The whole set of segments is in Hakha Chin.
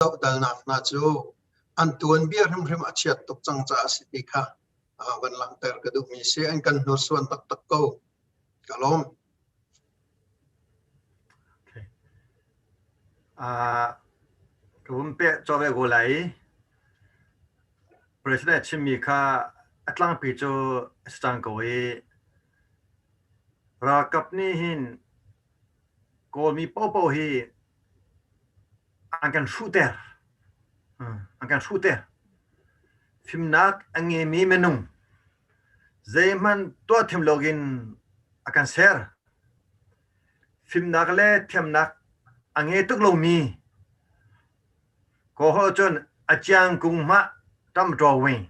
dohdalnak hna cu an tuanbia hrimhrim a chiat tuk cang caah a si ti kha van langhter ka duhmi si. An kan hnursuan taktak ko. Ka lawm. Okay. Ka vun peh cawk ve ko lai. President chimmi kha a tlangpi cu a si cang ko i ralkap nih hin Kawlmi paohpaoh hi an kan hruhter. An kan hruhter. Fimnak a ngeimi minung zeihmanh tuah thiam loin a kan ser. Fimnak le thiamnak a ngei tuk lomi Kawlholh cun a ciangkung hmah ṭamṭaw wing,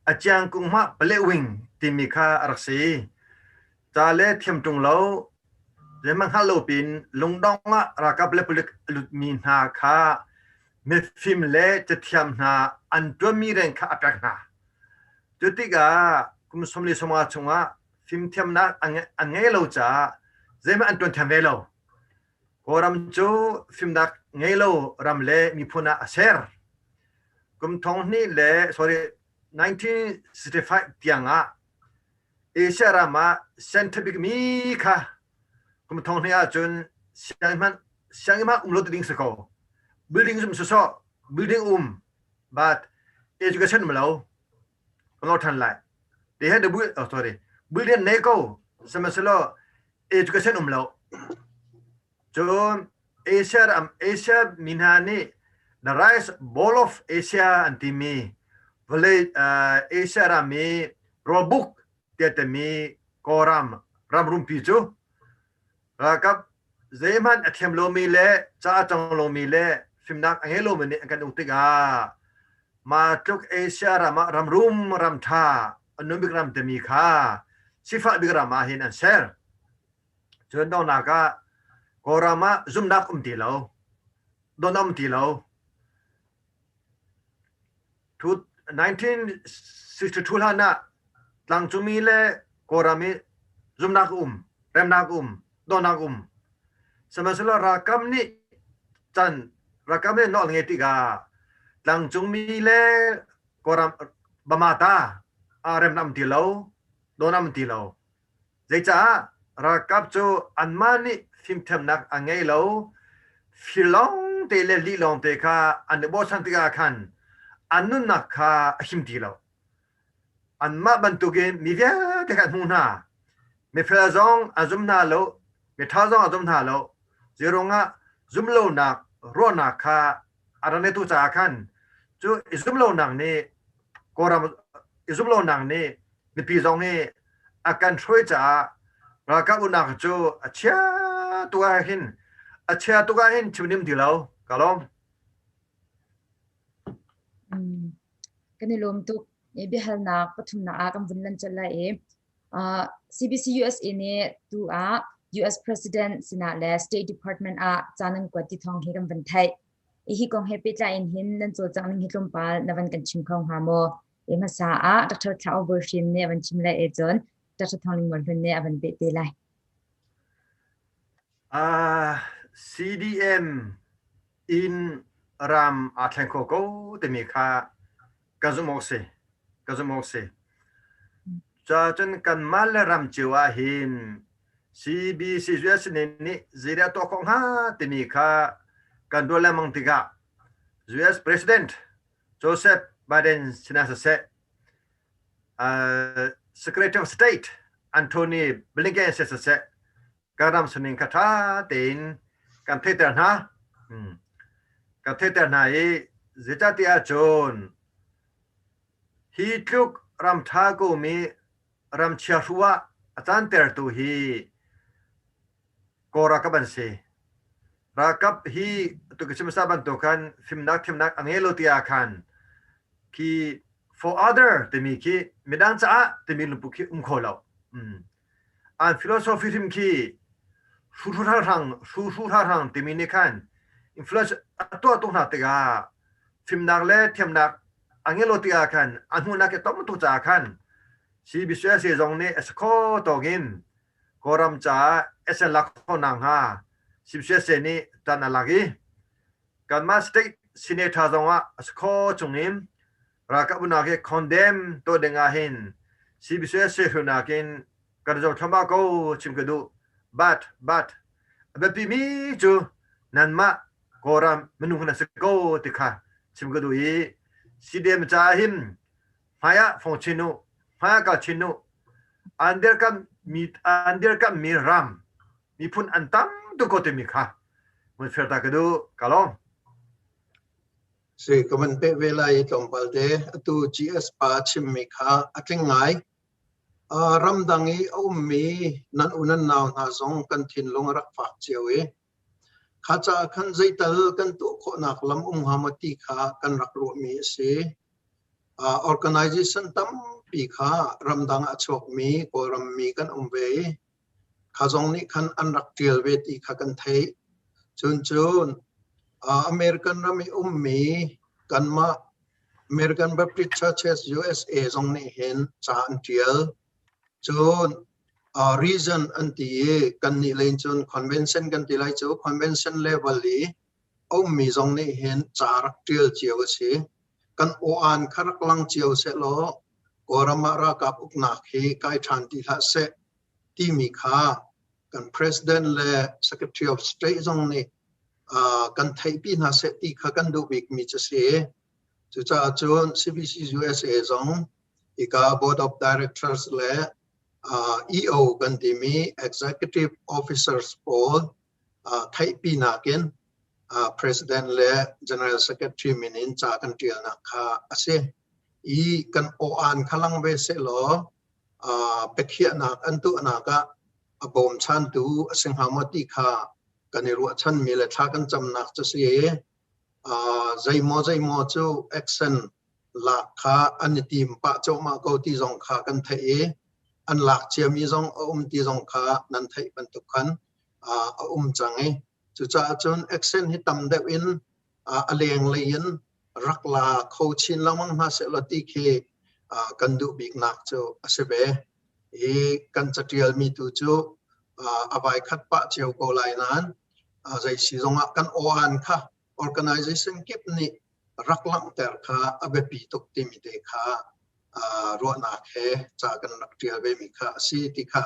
a ciangkung hmah paleh wing timi kha a rak si. Ca le thiam ṭung lo, zeihmanh hngalh lo pin lungdong ah ralkap le palik a lutmi hna kha mifim le cathiam hna an ṭuanmi rian kha a pek hna. Cu tikah kum 45 chungah fimthiamnak an ngei lo caah zeihmanh an ṭuan thiam ve lo. Kawlram cu fimnak ngei lo ram le miphun ah a ser. Kum thong hnih le sorry 1965 tiang ah Asia ram ah scientific mi kha kum thong hnih ahcun sianginn hmanh sianginn hmanh um lo ti ding si ko. Building um sawsawh, building um, but education um lo. Kan lo ṭhan lai. They had the build, oh sorry, building nei ko, sihmanhsehlaw education um lo. Cun Asia ram Asia mi hna nih the rice bowl of Asia an timi vawlei Asia ram i rawlbuk tiah timi Kawlram ram rumpi cu ralkap zeihmanh a thiam lomi le ca a cawng lomi le fimnak a ngei lomi nih an kan uk tikah mah tluk Asia ram ah ram rum ram ṭha a nung bik ram timi kha sifah bik ram ah hin an ser. Cun donghnak ah Kawlram ah zumhnak um ti lo, don um ti lo. 1962 hlan ah tlangcungmi le Kawlram i zumhnak um, remnak um, donnak um. Sihmanhsehlaw ralkap nih can ralkap nih nawl ngei tikah tlangcungmi le Kawlram Bama ta ah remnak um ti lo, donam um ti lo. Zeicah ralkap cu anmah nih fimthiamnak a ngei lo, fir lawngte le lih lawngte kha an i bochan tikah khan an nunnak kha a him ti lo. Anmah bantukin mi vialte kha an hmuh hna. Mifel zong an zum hna lo, miṭha zong an zum hna lo. Zeiruangah zumlonak ruahnak kha a rak neitu caah khan cu i zumlonak nih Kawlram i zumlonak nih mipi zong nih a kan hruai caah ralkap uknak cu a chia tuk ah hin a chia tuk ah hin chim nim ti lo ka lawm. Kan i lawm tuk. I biahalnak pathumnak ah kan vun lan colh lai i CBC USA nih tu ah US President sinah le State Department ah ca nan kuat ti thawng hi kan van theih. Hi kong he pehtlai in hin nan cawlcangh ning hi tlawmpal na van kan chim kho hnga maw? I hmasa ah Dr. Thla Bawi Hrin nih a van chim lai i cun Dr. Thawng Ling Mual Hlun nih a van peh te lai. CDM in ram aa thleng kho ko timi kha ka zumh awk si. Ka zumh awk si. Cun kanmah le ram cio ah hin CBC US nih zeidah tuah khawh hnga timi kha kan ruah lengmang tikah US President Joseph Biden sinah siseh, Secretary of State Antony Blinken sin siseh, kan ram sining kha ṭha tein kan theihter hna. Kan theihter hna i zeicahtiah ahcun hi tluk ram ṭha komi ram chiahru ah a cantertu hi Kawl ralkap an si. Ralkap hi tu ka chim hmasa bantuk khan fimnak thiamnak a ngei lo ti ah khan khi for other timi khi midang caah timi lungput khi um kho lo. An philosophy hrim khi hru hrang hru hrang timi nih khan influence a tuah tuk hna tikah fimnak le thiamnak a ngei lo tikah khan a hnunak i tom tuk caah khan CBCS zong nih a si kho tawk in Kawlram caah SN lak khawh nakhnga CBCUSA nih ṭan a lak i kanmah state Senator zong ah a si kho chung in ralkap unak hi condemn tuah ding ah hin CBCUSA hrunak in kan zo thlama ko chim ka duh. But but a biapi mi cu nanmah Kawlram minung na si ko ti kha chim ka duh i CDM caah hin hmai ah fong chin u, hmai ah kal chin u. An dirkamh mi an dirkamh mi ram miphun an tam tuk ko timi kha mun fer ta ka duh ka lawm. Si ka van peh ve lai i tlawmpal te atu GS pa chimmi kha a tling ngai. Ramdang i a ummi nan u nan nau hna zong kan thinlung a rak fak cio i kha caah khan zeital kan tuah khawhnak lam um hnga maw ti kha kan rak ruahmi a si. Organization tampi kha ramdang ah a chuakmi Kawlram mi kan um ve i kha zong nih khan an rak ṭial ve ti kha kan theih. Cun cun American ram i ummi kanmah American Baptist Churches USA zong nih hin ca an ṭial. Cun reason an ti i kannih lei cun convention kan ti lai cu convention level i a ummi zong nih hin ca rak ṭial cio a si. Kan aw-aan kha rak lang cio sehlaw Kawlram ah ralkap uknak hi kai ṭhan ti hlah seh timi kha kan president le secretary of state zong nih kan theihpi hna seh ti kha kan duh bikmi cu si. Cucaah cun CBC USA zong hika board of directors le EO kan timi executive officers pawl theihpinak in president le general secretary min in ca kan ṭialnak kha a si. I kan aw-aan kha lang ve sehlaw biakhiahnak an tuahnak ah a bawmchantu a si hnga maw ti kha kan i ruahchanmi le thla kan camnak cu si i zeimaw zeimaw cu action lak kha an i tim pah cuahmah ko ti zong kha kan theih i an lak ciami zong a um ti zong kha nan theih bantuk khan a um cang i cucaah cun action hi tam deuh in a lenglei in rak la kho chin lengmang hna sehlaw ti khi kan duh biknak cu a si ve. Hi kan catialmi tu cu a vai khat pah cio ko lai nain zei si zongah kan aw-an kha organization kip nih rak langhter kha a biapi tuk timi te kha ruahnak he ca kan rak tial ve mi kha a si ti kha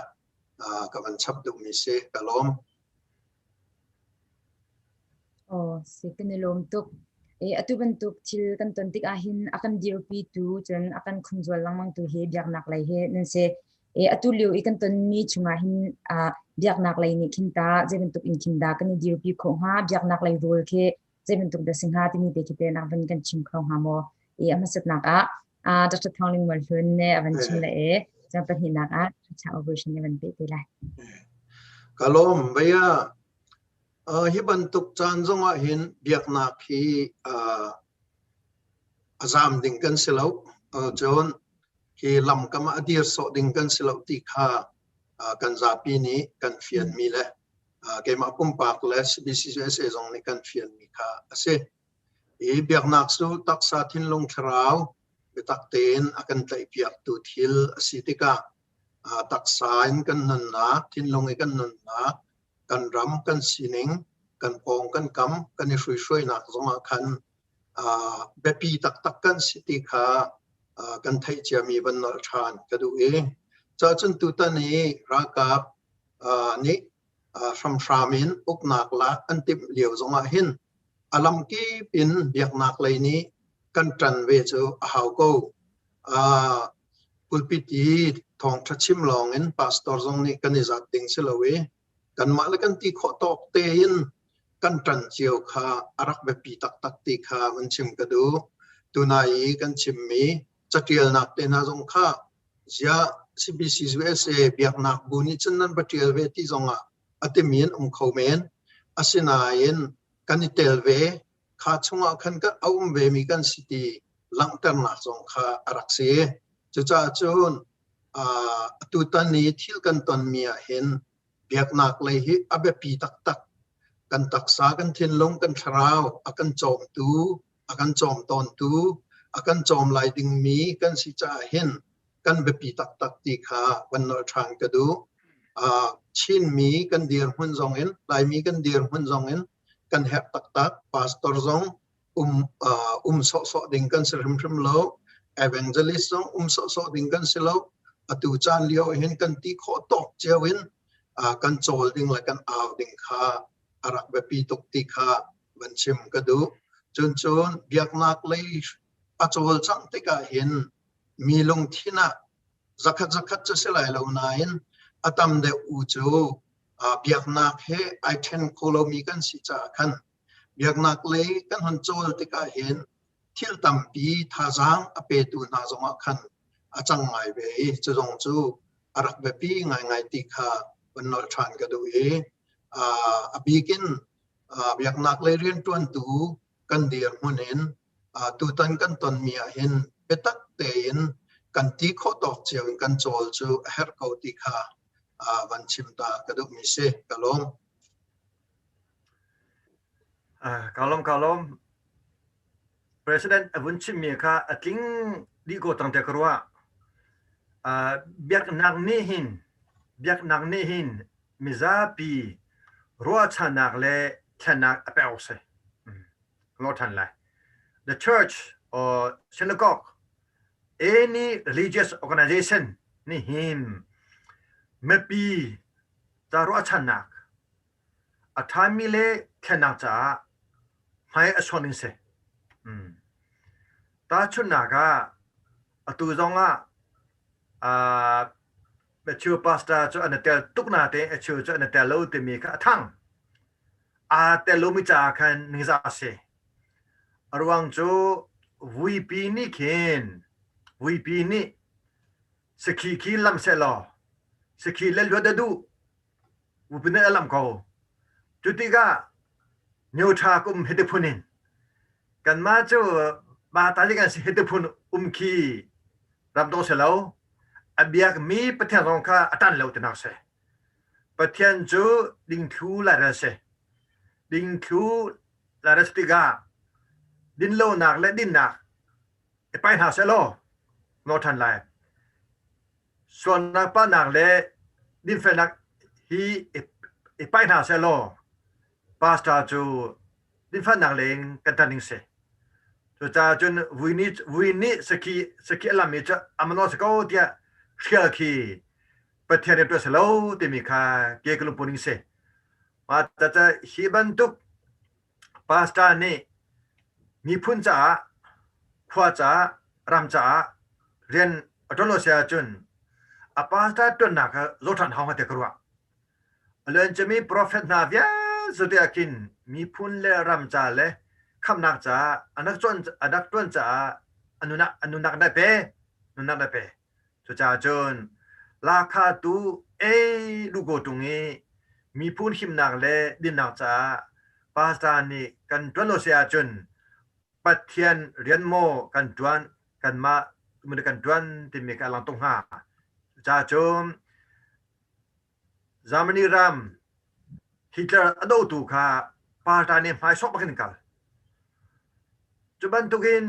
ka van chap duhmi si ka lawm. Aw, si kan i lawm tuk. E, atu bantuk thil kan ton tik ahhin a kan dirpitu cun a kan khumzual lengmang tu hi biaknak lei hi nan si. E, atu lio i kan tonmi chungah hin biaknak lei nih khin ta zei bantuk in khin dah kan i dirpi khawh hnga biaknak lei role khi zei bantuk dah si hnga timi te khi te nak van kan chim kho hnga maw? E, a hmasatnak ah Dr. Thawng Ling Mual Hlun ne a van chim le e cun pahnihnak ah cha operation ne van pe te lai. Ka lawm bia hi bantuk caan zong ah hin biaknak hi a zam ding kan si lo. Cun hi lamkam ah a dir sawh ding kan si lo ti kha kan zapi nih kan fianmi le keimah pumpak le CBCUSA zong nih kan fianmi kha a si. Hi biaknak cu taksa thinlung thlarau biatak tein a kan tlaihpiaktu thil a si tikah taksa in kan nunnak, thinlung i kan nunnak, kan ram kan sining, kan pawng kan kam, kan i hruihruainak zongah khan biapi taktak kan si ti kha kan theih ciami van nolh ṭhan ka duh i cacun tutan i ralkap nih hramhram in uknak lak an timh lio zongah hin a lamkip in biaknak lei nih kan ṭan ve cu a hau ko. Pulpit i thawngṭha chim lawng in pastor zong nih kan i zat ding si lo i kanmah le kan ti khawh tawk tein kan ṭan cio kha a rak biapi taktak ti kha van chim ka duh. Tunai i kan chimmi caṭialnak te hna zong kha ziah CBC USA biaknak bu nih cun nan va ṭial ve ti zongah a timi an um kho men. Asinain kan i tel ve kha chungah khan ka a um vemi kan si ti langhternak zong kha a rak si. Cucaah cun atutan i thil kan tonmi ah hin biaknak lei hi a biapi taktak. Kan taksa, kan thinlung, kan thlarau a kan cawmtu, a kan cawm tawntu, a kan cawm lai dingmi kan si caah hin kan biapi taktak ti kha van nolh ṭhan ka duh. Chinmi kan dirhmun zong in, Laimi kan dirhmun zong in kan herh taktak. Pastor zong Um um sawhsawh ding kan si hrimhrim lo. Evangelist zong um sawhsawh ding kan si lo. Atu caan lio hin kan ti khawh tawk cio in kan cawl ding le kan au ding kha a rak biapi tuk ti kha van chim ka duh. Cun cun biaknak lei a cawlcangh tikah hin mi lungthin ah zakhat zakhat cu si lai lo nain a tam deuh u cu biaknak he ai ṭhen kho lomi kan si caah khan biaknak lei kan hun cawl tikah hin thil tampi thazaang a petu hna zongah khan a cang ngai ve i cu zong cu a rak biapi ngaingai ti kha van nolh ṭhan ka duh i a bikin biaknak lei rianṭuantu kan dirhmun in tutan kan tonmi ah hin biatak tein kan ti khawh tawk cio in kan cawl cu a herh ko ti kha van chim ta ka duhmi si. Ka lawm. Ka lawm ka lawm. President a vun chimmi kha a tling dih ko cang tiah ka ruah. Biaknak nih hin biaknak nih hin mizapi ruahchannak le thlennak a pek awk si. Lo ṭhan lai. The church or synagogue, any religious organization nih hin mipi ca ruahchannak a ṭhami le thlennak caah hmai a suan ding si. Tahchunhnak ah, atu zong ah uh, Matthew pastor cu an i tel tuk natein a cheu cu an i tel lo timi kha a thang. Aa tel lomi caah khan ningzah a si. A ruang cu vuipi nih khin vuipi nih sakhi khi lam sehlaw sakhi le luat a duh vuipi nih a lamh ko. Cu tikah myo ṭha ka um hiti phun in kanmah cu ba ta kan si hiti phun um khi ram dawh si lo. A biakmi Pathian zong kha a ṭan lo tinak si. Pathian cu dingthlu lairel si. Dingthlu lairel si tikah dinlonak le dinnak i pai hna sehlaw nawl ṭhan lai. Sualnak palhnak le dinfelnak hi i pai hna sehlaw pastor cu dinfelnak leng kan ṭan ding si. Cucaah cun vui nih vui nih sakhi sakhi a lammi cu a man si ko tiah hrial khi Pathian rian ṭuan si lo timi kha ke ka lungput ning si. Mah caah hi bantuk pastor nih miphun caah, khua caah, ram caah rian a ṭuan lo si ahcun a pastor ṭuannak kha zoh ṭhan hau hnga tiah ka ruah. A luanciami profet hna vialte ah khin miphun le ram ca le khamhnak caah a rak ṭuan a rak ṭuan caah a nunnak a nunnak na pe, nunnak na pe. Cucaah cun lahkhah tu ei duh ko ṭung i miphun himnak le dinnak caah pastor nih kan ṭuan lo si ahcun Pathian rian maw kan ṭuan kanmah kan ṭuan timi kha a lang tuk hnga. Cucaah cun Germany ram Hitler a dotu kha party nih hmaisawk bak in kal. Cu bantukin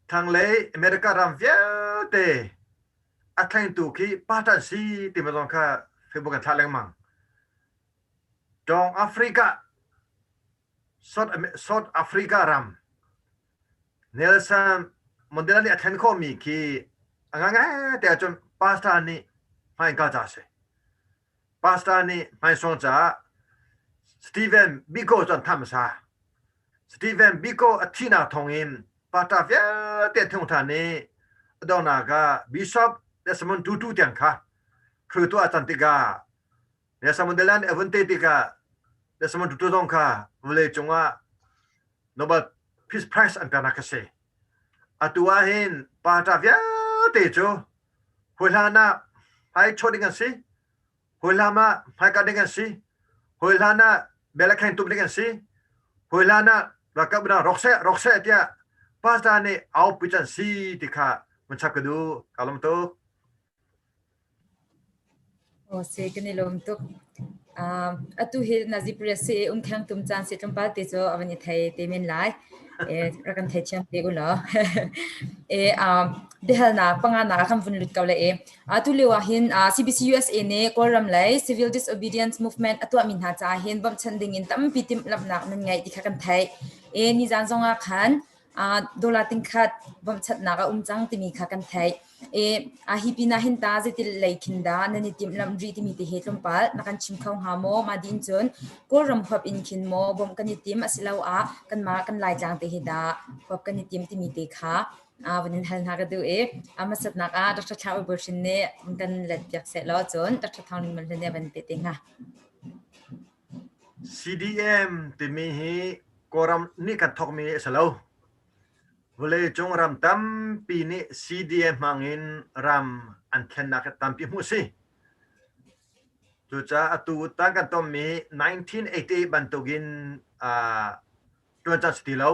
thlanglei America ram vialte a thlengtu khi party an si timi zong kha Facebook an thlah lengmang. Tawng Africa South Africa ram Nelson Mandela nih a thlen khawhmi khi a ngangai te ahcun pastor nih hmai ka ca si. Pastor nih hmaisawng caah Stephen Biko cu an tham hmasa. Stephen Biko a thihnak thawngin pastor vialte an thung ṭhan i a donghnak ah Bishop Desmond Tutu tiang kha hruaitu ah can tikah Nelson Mandela nih a vun te tikah Desmond Tutu zong kha vawlei cungah Nobel Peace Prize an peknak a si. Atu ah hin party vialte cu hawihlan ah hmai chuah ding an si, hawihlan ah hmaikal ding an si, hawihlan ah belakheng tum ding an si, hawihlan ah ralkap dang rawk seh rawk seh tiah pastor nih aupi can si ti kha mun chap ka duh. Ka lawm tuk. Aw si kan i lawm tuk. Atu hi nazi priya si umkheng tum caan si tlawmpal te cu a van i thei te men lai. E rak kan theithiam te u law. E biahalnak panganak ah kan vun lut ko le e. Atu lio ah hin CBC USA nih Kawlram lei Civil Disobedience Movement a tuahmi hna caah hin bawmhchanh ding in tampi timhlamhnak nan ngeih ti kha kan theih. E nizan zong ah khan dollar tingkhat bawmhchanhnak a um cang timi kha kan theih. E a hi pinah hin ta zeitil lei khin dah nan i timhlamh rih timi te he tlawmpal na kan chim kho hnga maw? Mah din cun Kawlram huap in khin maw bawmh kan i tim asiloah kanmah kan Laitlang te hi dah huap kan i tim timi te kha van in hal hna ka duh i a hmasatnak ah Dr. Thla Ui Hrin nih kan let piak seh law cun Dr. Thawng Ling Mal nih van pe te hnga. CDM timi hi Kawlram nih kan thawkmi a si lo. Vawleicung ram tampi nih CDM hmangin ram an thlennak hi tampi hmuh a si. Cucaah atu tan kan tonmi 1988 bantukin ṭuan caan si ti lo.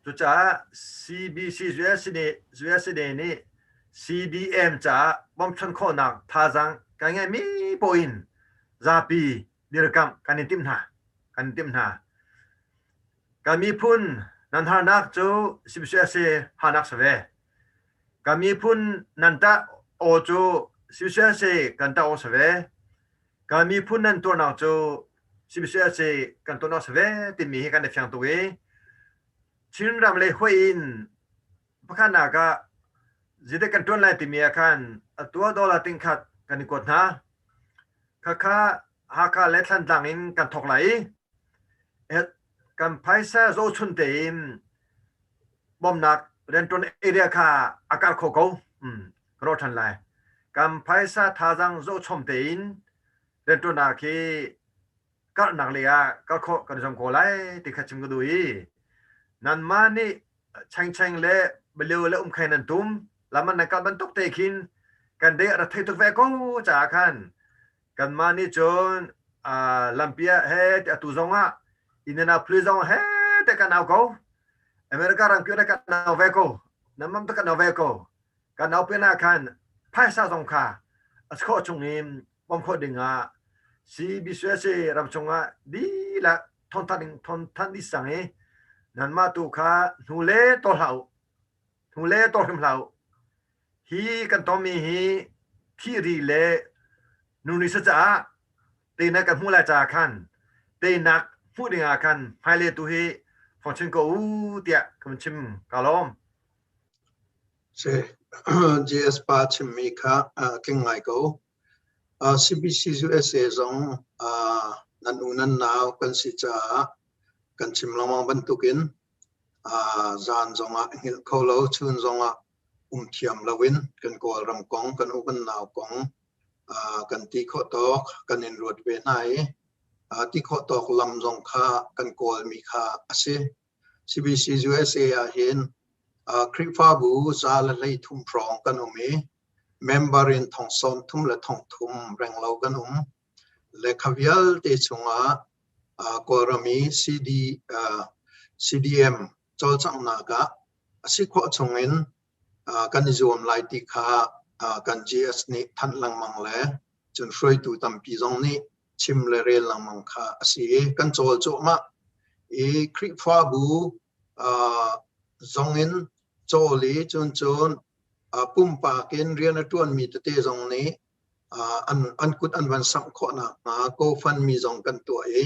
Cucaah CBC USA nih CDM caah bawmchan khawhnak thazaang kan ngeihmi poah in zapi dirkamh kan in timh hna. Kan in timh hna. Kan miphun nan harnak cu CBCUSA harnak si ve. Kan miphun nan tah aw cu CBCUSA kan tah aw si ve. Kan miphun nan tuarnak cu CBCUSA kan tuarnak si ve timi hi kan i fiang tuk i Chinram lei hoih in pakhatnak ah zeidah kan ṭuan lai timi ah khan atu ah dollar tingkhat kan i kuat hna. Khakha Hakha le Thlantlang in kan thawk lai i kan phaisa zohchun tein bawmhnak rianṭuan area kha a karh kho ko. Ka ruah ṭhan lai. Kan phaisa thazaang zohchom tein rianṭuannak hi karhnak lei ah kal khawh kan zuam ko lai ti kha chim ka duh i nanmah nih chengcheng le balio le umkheng nan tum lam nan kal bantuk te khin kan dei ra thei tuk ve ko caah khan kanmah nih cun lampi ah he atu zong ah Indianapolis zong he te kan au ko America ram kyu kan au ve ko namam te kan au ve ko kan au pin ah khan phaisa zong kha a khawh chung in bawm khawh ding ah CBCUSA ram chung ah dihlak thawngthan ding thawngthan dih sang i nanmah tu kha hnu le taw hlah u hnu le taw hrim hlah u hi kan tonmi hi thih ri le nu ni sa caah teinak kan hmuh lai caah khan teinak hmuh ding ah khan hmailei tu hi fong chin ko u tiah ka vun chim ka lawm. Si JS pa chimmi kha tling ngai ko. CBC USA zong nan u nan nau kan si caah kan chim lengmang bantukin zan zongah hngilh kho lo, chun zongah um thiam loin kan Kawlram kong, kan u kan nau kong kan ti khawh tawk kan in ruat ve hna i ti khawh tawk lam zong kha kan kawlmi kha a si. CBC USA ah hin Khrihfabu 113 hrawng kan um i member in 33,000 renglo kan um. Le kha vialte chungah Kawlram i CD, CDM cawlcanghnak ah a si khawh chungin kan i zuam lai ti kha kan GS nih thanh lengmang le cun hruaitu tampi zong nih chim le rel lengmang kha a si i kan cawl cuahmah i Khrihfabu zong in cawl i cun cun pumpak in rian a ṭuanmi tete zong nih an kut an van samh khawh nakhnga GoFundMe zong kan tuah i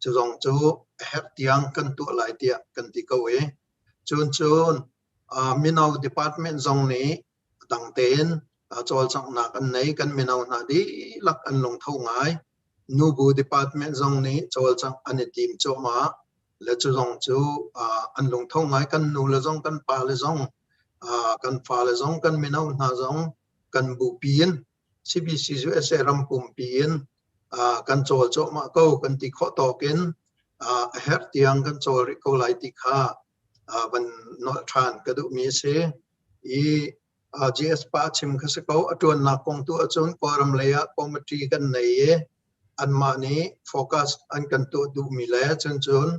cu zong cu a herh tiang kan tuah lai tiah kan ti ko i cun cun mino department zong nih dang tein cawlcanghnak an nei kan mino hna dihlak an lungtho ngai nubu department zong nih cawlcangh an i tim cuahmah le cu zong cu an lungtho ngai kan nu le zong kan pa le zong kan fa le zong kan mino hna zong kan bupi in CBC USA ram pumpi in kan cawl cuahmah ko kan ti khawh tawk in a herh tiang kan cawl rih ko lai ti kha van nolh ṭhan ka duhmi a si. I GS pa chim kha si ko a ṭuannak kong tu ahcun Kawlram lei ah committee kan nei i anmah nih focus an kan tuah duhmi le cun cun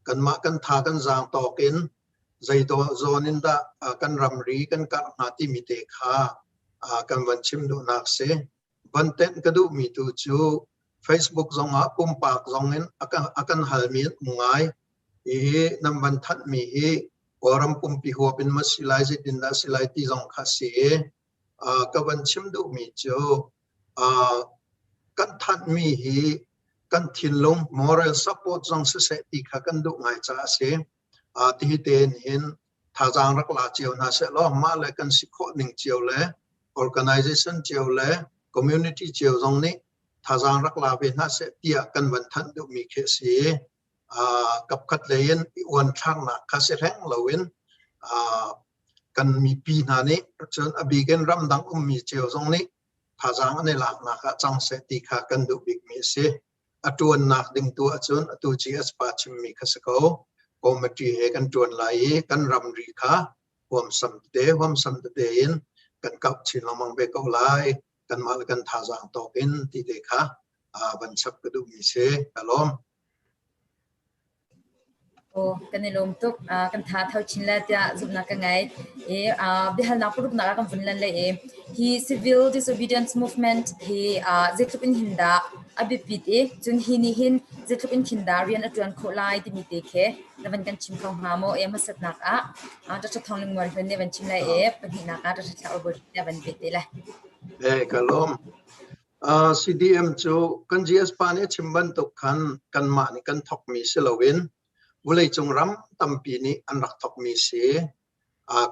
kanmah kan tha kan zaang tawk in zei zawn in dah kan ramri kan karh hnga timi te kha kan van chim duhnak si. Van tenh ka duhmi tu cu Facebook zongah pumpak zong in a kan halmi an um ngai. Hihi nan van thanhmi hi Kawlram pumpi huap in maw si lai zeitindah si lai ti zong kha si i ka van chim duhmi cu kan thanhmi hi kan thinlung moral support zong siseh ti kha kan duh ngai caah a si. Tihi tein hin thazaang rak la cio hna seh law mah le kan si khawh ning cio le organization cio le community cio zong nih thazaang rak la ve hna seh tiah kan van thanh duhmi khi a si. Kapkhat lei in i uanthlaknak kha si hleng loin kan mipi hna nih cun a bik in ramdang ummi cio zong nih thazaang an i laknak ah cang seh ti kha kan duh bikmi a si. A ṭuannak ding tu ahcun atu GS pa chimmi kha si ko. Committee he kan ṭuan lai i kan ramri kha huamsam tete huamsam tete in kan kauh chin lengmang ve ko lai. Kanmah le kan thazaang tawk in ti te kha van chap ka duhmi si. Ka lawm. Aw, kan i lawm tuk. Kan tha tho chin le tiah zumhnak ka ngei. I biahalnak paruknak ah kan vun lan lai i hi civil disobedience movement hi zeitluk in hin dah a biapit i cun hi nih hin zeitluk in khin dah rian a ṭuan khawh lai timi te khi na van kan chim kho hnga maw? E hmasatnak ah Dr. Thawng Ling Mual Hlun nih van chim lai i pahnihnak ah Dr. Thla Ur nih van pet te lai. Eh, ka lawm. CDM cu kan GS pa nih a chim bantuk khan kanmah nih kan thawkmi si loin vawleicung ram tampi nih an rak thawkmi si.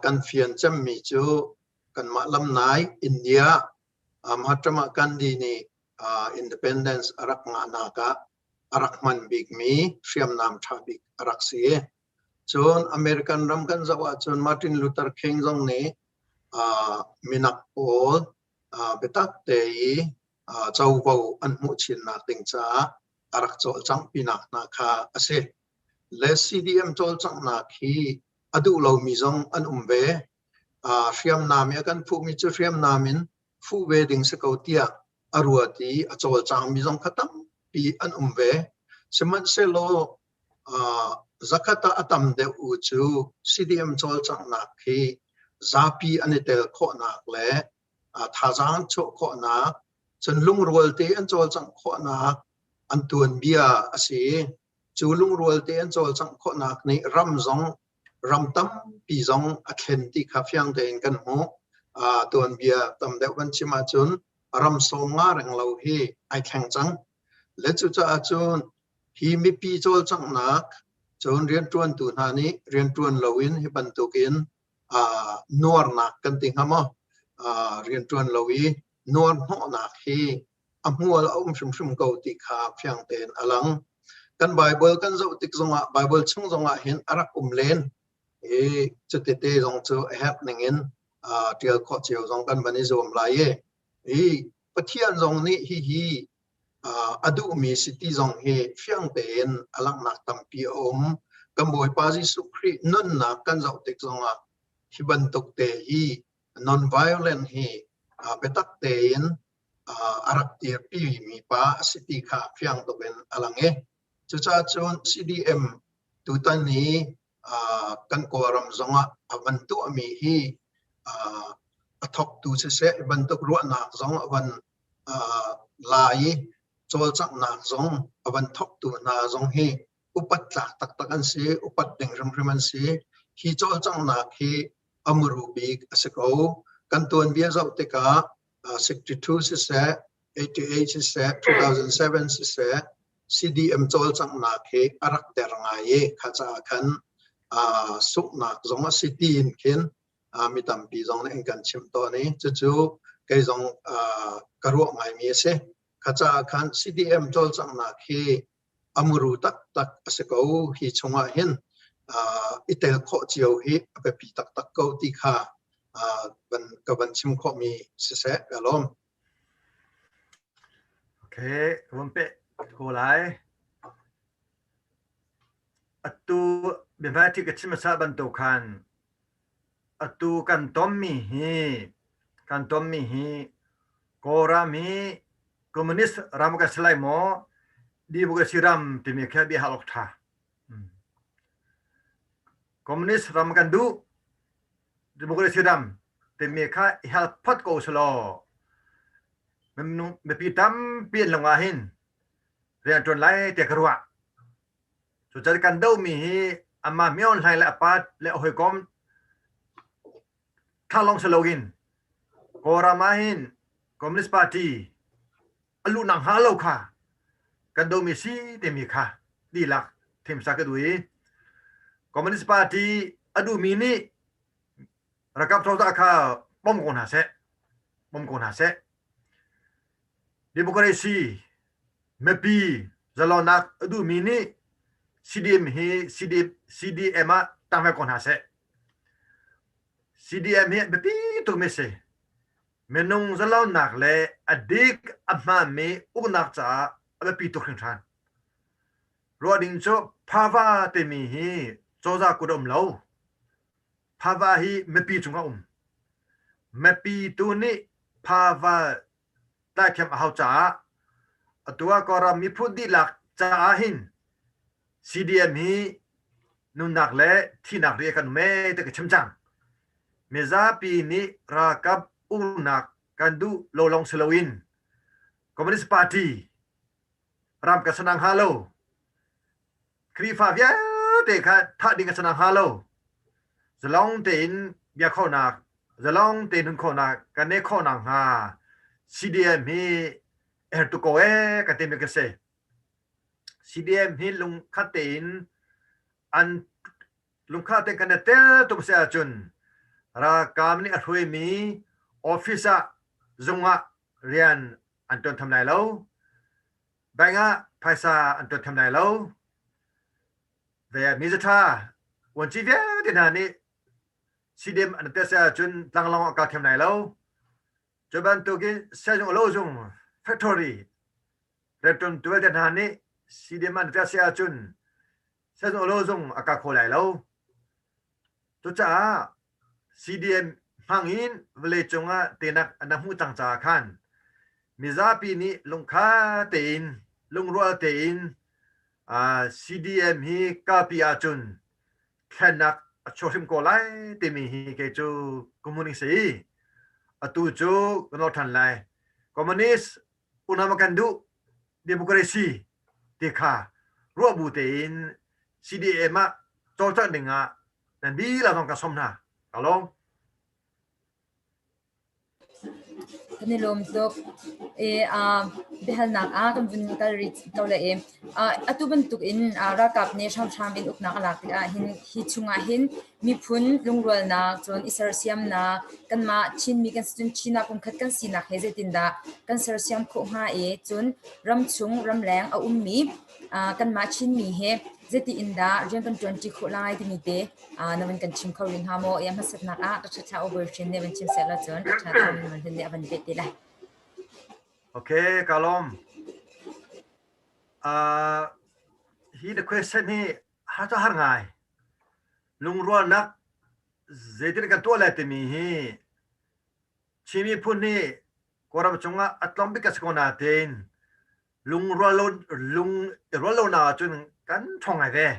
Kan fian cemmi cu kanmah lamnai India Mahatma Gandhi nih independence a rak ngahnak ah a rak hman bikmi hriamnam ṭha bik a rak si. Cun American ram kan zoh ahcun Martin Luther King zong nih minak pawl biatak te i covo an hmuh chinnak ding caah a rak cawlcanghpinak hna kha a si. Le CDM cawlcanghnak hi a duh lomi zong an um ve. Hriamnam i a kan fuhmi cu hriamnam in fuh ve ding si ko tiah a ruat i a cawlcangmi zong kha tampi an um ve. Sihmanhsehlaw zakhat ah a tam deuh u cu CDM cawlcanghnak hi zapi an i tel khawhnak le thazaang an chuah khawhnak, cun lungrual te an cawlcangh khawhnak an tuanbia a si. Cu lungrual te an cawlcangh khawhnak nih ram zong ram tampi zong a thlen ti kha fiang tein kan hmuh. Tuanbia tam deuh kan chim ahcun ram sawm nga reng lo hi ai thleng cang. Le cucaah cun Hi mipi cawlcanghnak cun rianṭuantu hna nih rianṭuan loin hi bantukin nuarnak kan ti hnga maw? Rianṭuan lo i nuar hnawhnak hi a hmual a um hrimhrim ko ti kha fiang tein a lang. Kan Baibal kan zoh tik zongah Baibal chung zongah hin a rak um len i cutete zong cu a herh ningin ṭial khawh cio zong kan van i zuam lai i hi Pathian zong nih hihi a duhmi si ti zong hi fiang tein a langhnak tampi a um. Kan Bawipa Jesuh Khrih nunnak kan zoh tik zongah hi bantuk te hi non-violent hi biatak tein a rak dirpi mi pa a si ti kha fiang tuk in a lang i cucaah cun CDM tutan hi kan Kawlram zongah a van tuahmi hi a thawktu siseh bantuk ruahnak zong a van la i cawlcanghnak zong a van thawktu hna zong hi upat tlak taktak an si, upat ding hrimhrim an si. Hi cawlcanghnak hi a muru bik a si ko. Kan tuanbia zoh tikah 62 siseh, 88 siseh, 2007 siseh, CDM cawlcanghnak hi a rak der ngai i kha caah khan sunghnak zong a si tiin khin mi tampi zong nih an kan chimh tawn i cucu kei zong ka ruah ngaimi a si. Kha caah khan CDM cawlcanghnak hi a muru taktak a si ko. Hi chungah hin i tel khawh cio hi a biapi taktak ko ti kha ka van chim khawhmi siseh ka lawm. Okay, ka von peh ko lai. Atu biahmaiṭhi ka chim hmasa bantuk khan atu kan tonmi hi kan tonmi hi Kawlram hi communist ram kan si lai maw democracy ram timi khi bia hal awk ṭha. Communist ram kan duh democracy ram timi kha i hal phot ko selaw mipi tampi an lung ah hin rian ṭuan lai tiah ka ruah. Cucaah kan dohmi hi amah Myo Hlaing le a pa le a hawikom thla lawng si loin Kawlram ah hin Communist Party a luhnak hnga lo kha kan dohmi si timi kha dihlak thimsa ka duh i Communist Party a duhmi nih ralkap cozah kha bawm ko hna seh bawm ko hna seh Democracy mipi zalonnak a duhmi nih CDM hi CDM ah tang ve ko hna seh. CDM hi biapi tukmi si. Minung zalonnak le a dik a hmaanmi uknak caah a biapi tuk hringhran. Ruah ding cu phava timi hi cozah kut a um lo. Phava hi mipi cungah um. Mipi tu nih phava tlaithiam a hau caah atu ah Kawlram miphun dihlak caah hin CDM hi nunnak le thihnak ri kan um ee ti ka chim cang. Mizapi nih ralkap uknak kan duh lo lawng si loin Communist Party ram ka sanang hnga lo. Khrihfa vialte kha thah ding a sanang hnga lo. Zalong tein bia khawhnak, zalong tein nun khawhnak kan neih khawhnak hnga CDM hi er tu ko ee ka timi ka si. CDM hi lungkhat tein an lungkhat tein kan i tel tum si ahcun ralkap nih a hruaimi office ah zung ah rian an ṭuan tham lai lo. Bank ah phaisa an ṭuan tham lai lo. Ve mizaṭha vuanci vialte hna nih CDM an tel si ahcun tlanglawng ah kal thiam lai lo. Cu bantukin sehzung lo zung factory rianṭuantu vialte hna nih CDM an tel si ahcun sehzung lo zung a kal kho lai lo. Cucaah CDM hmang in vawleicung ah tenak an hmuh cang caah khan mizapi nih lungkha tein lungrual tein CDM hi kalpi ahcun thlennak a chuak hrim ko lai timi hi kei cu ka hmuh ning si. Atu cu ka nawl ṭhan lai. Communist unau kan duh democracy ti kha ruah bu tein CDM ah cawlcangh ding ah nan dihlak zong ka sawm hna. Ka lawm. Kan i lawm tuk. E, uh, biahalnak ah kan vun kal rih ko le e. Uh, atu bantuk in uh, ralkap nih hramhram in uknak a lak tikah hin hi chungah hin miphun lungrualnak cun i sersiamnak kanmah Chinmi kan si cun Chin ah pumkhat kan sinak he zeitindah kan sersiam khawh hnga i cun ramchung ramleng a ummi uh, kanmah Chinmi he zeiti in dah rian kan ṭuanṭi khawh lai timi te uh, na van kan chim kho rih hnga maw? Ia hmasatnak ah ka ṭha thla Bawi Hrin nih van chim seh law cun ṭha thla min van nih a van peh te lai. Okay, ka lawm. Uh, hi the question hi har cu har ngai. Lungrualnak zeitin kan tuah lai timi hi Chin miphun nih Kawlram cungah a tlawm bik a si ko nain lungrual lo lung i rual lonak ahcun kan ṭhawng ngai ve.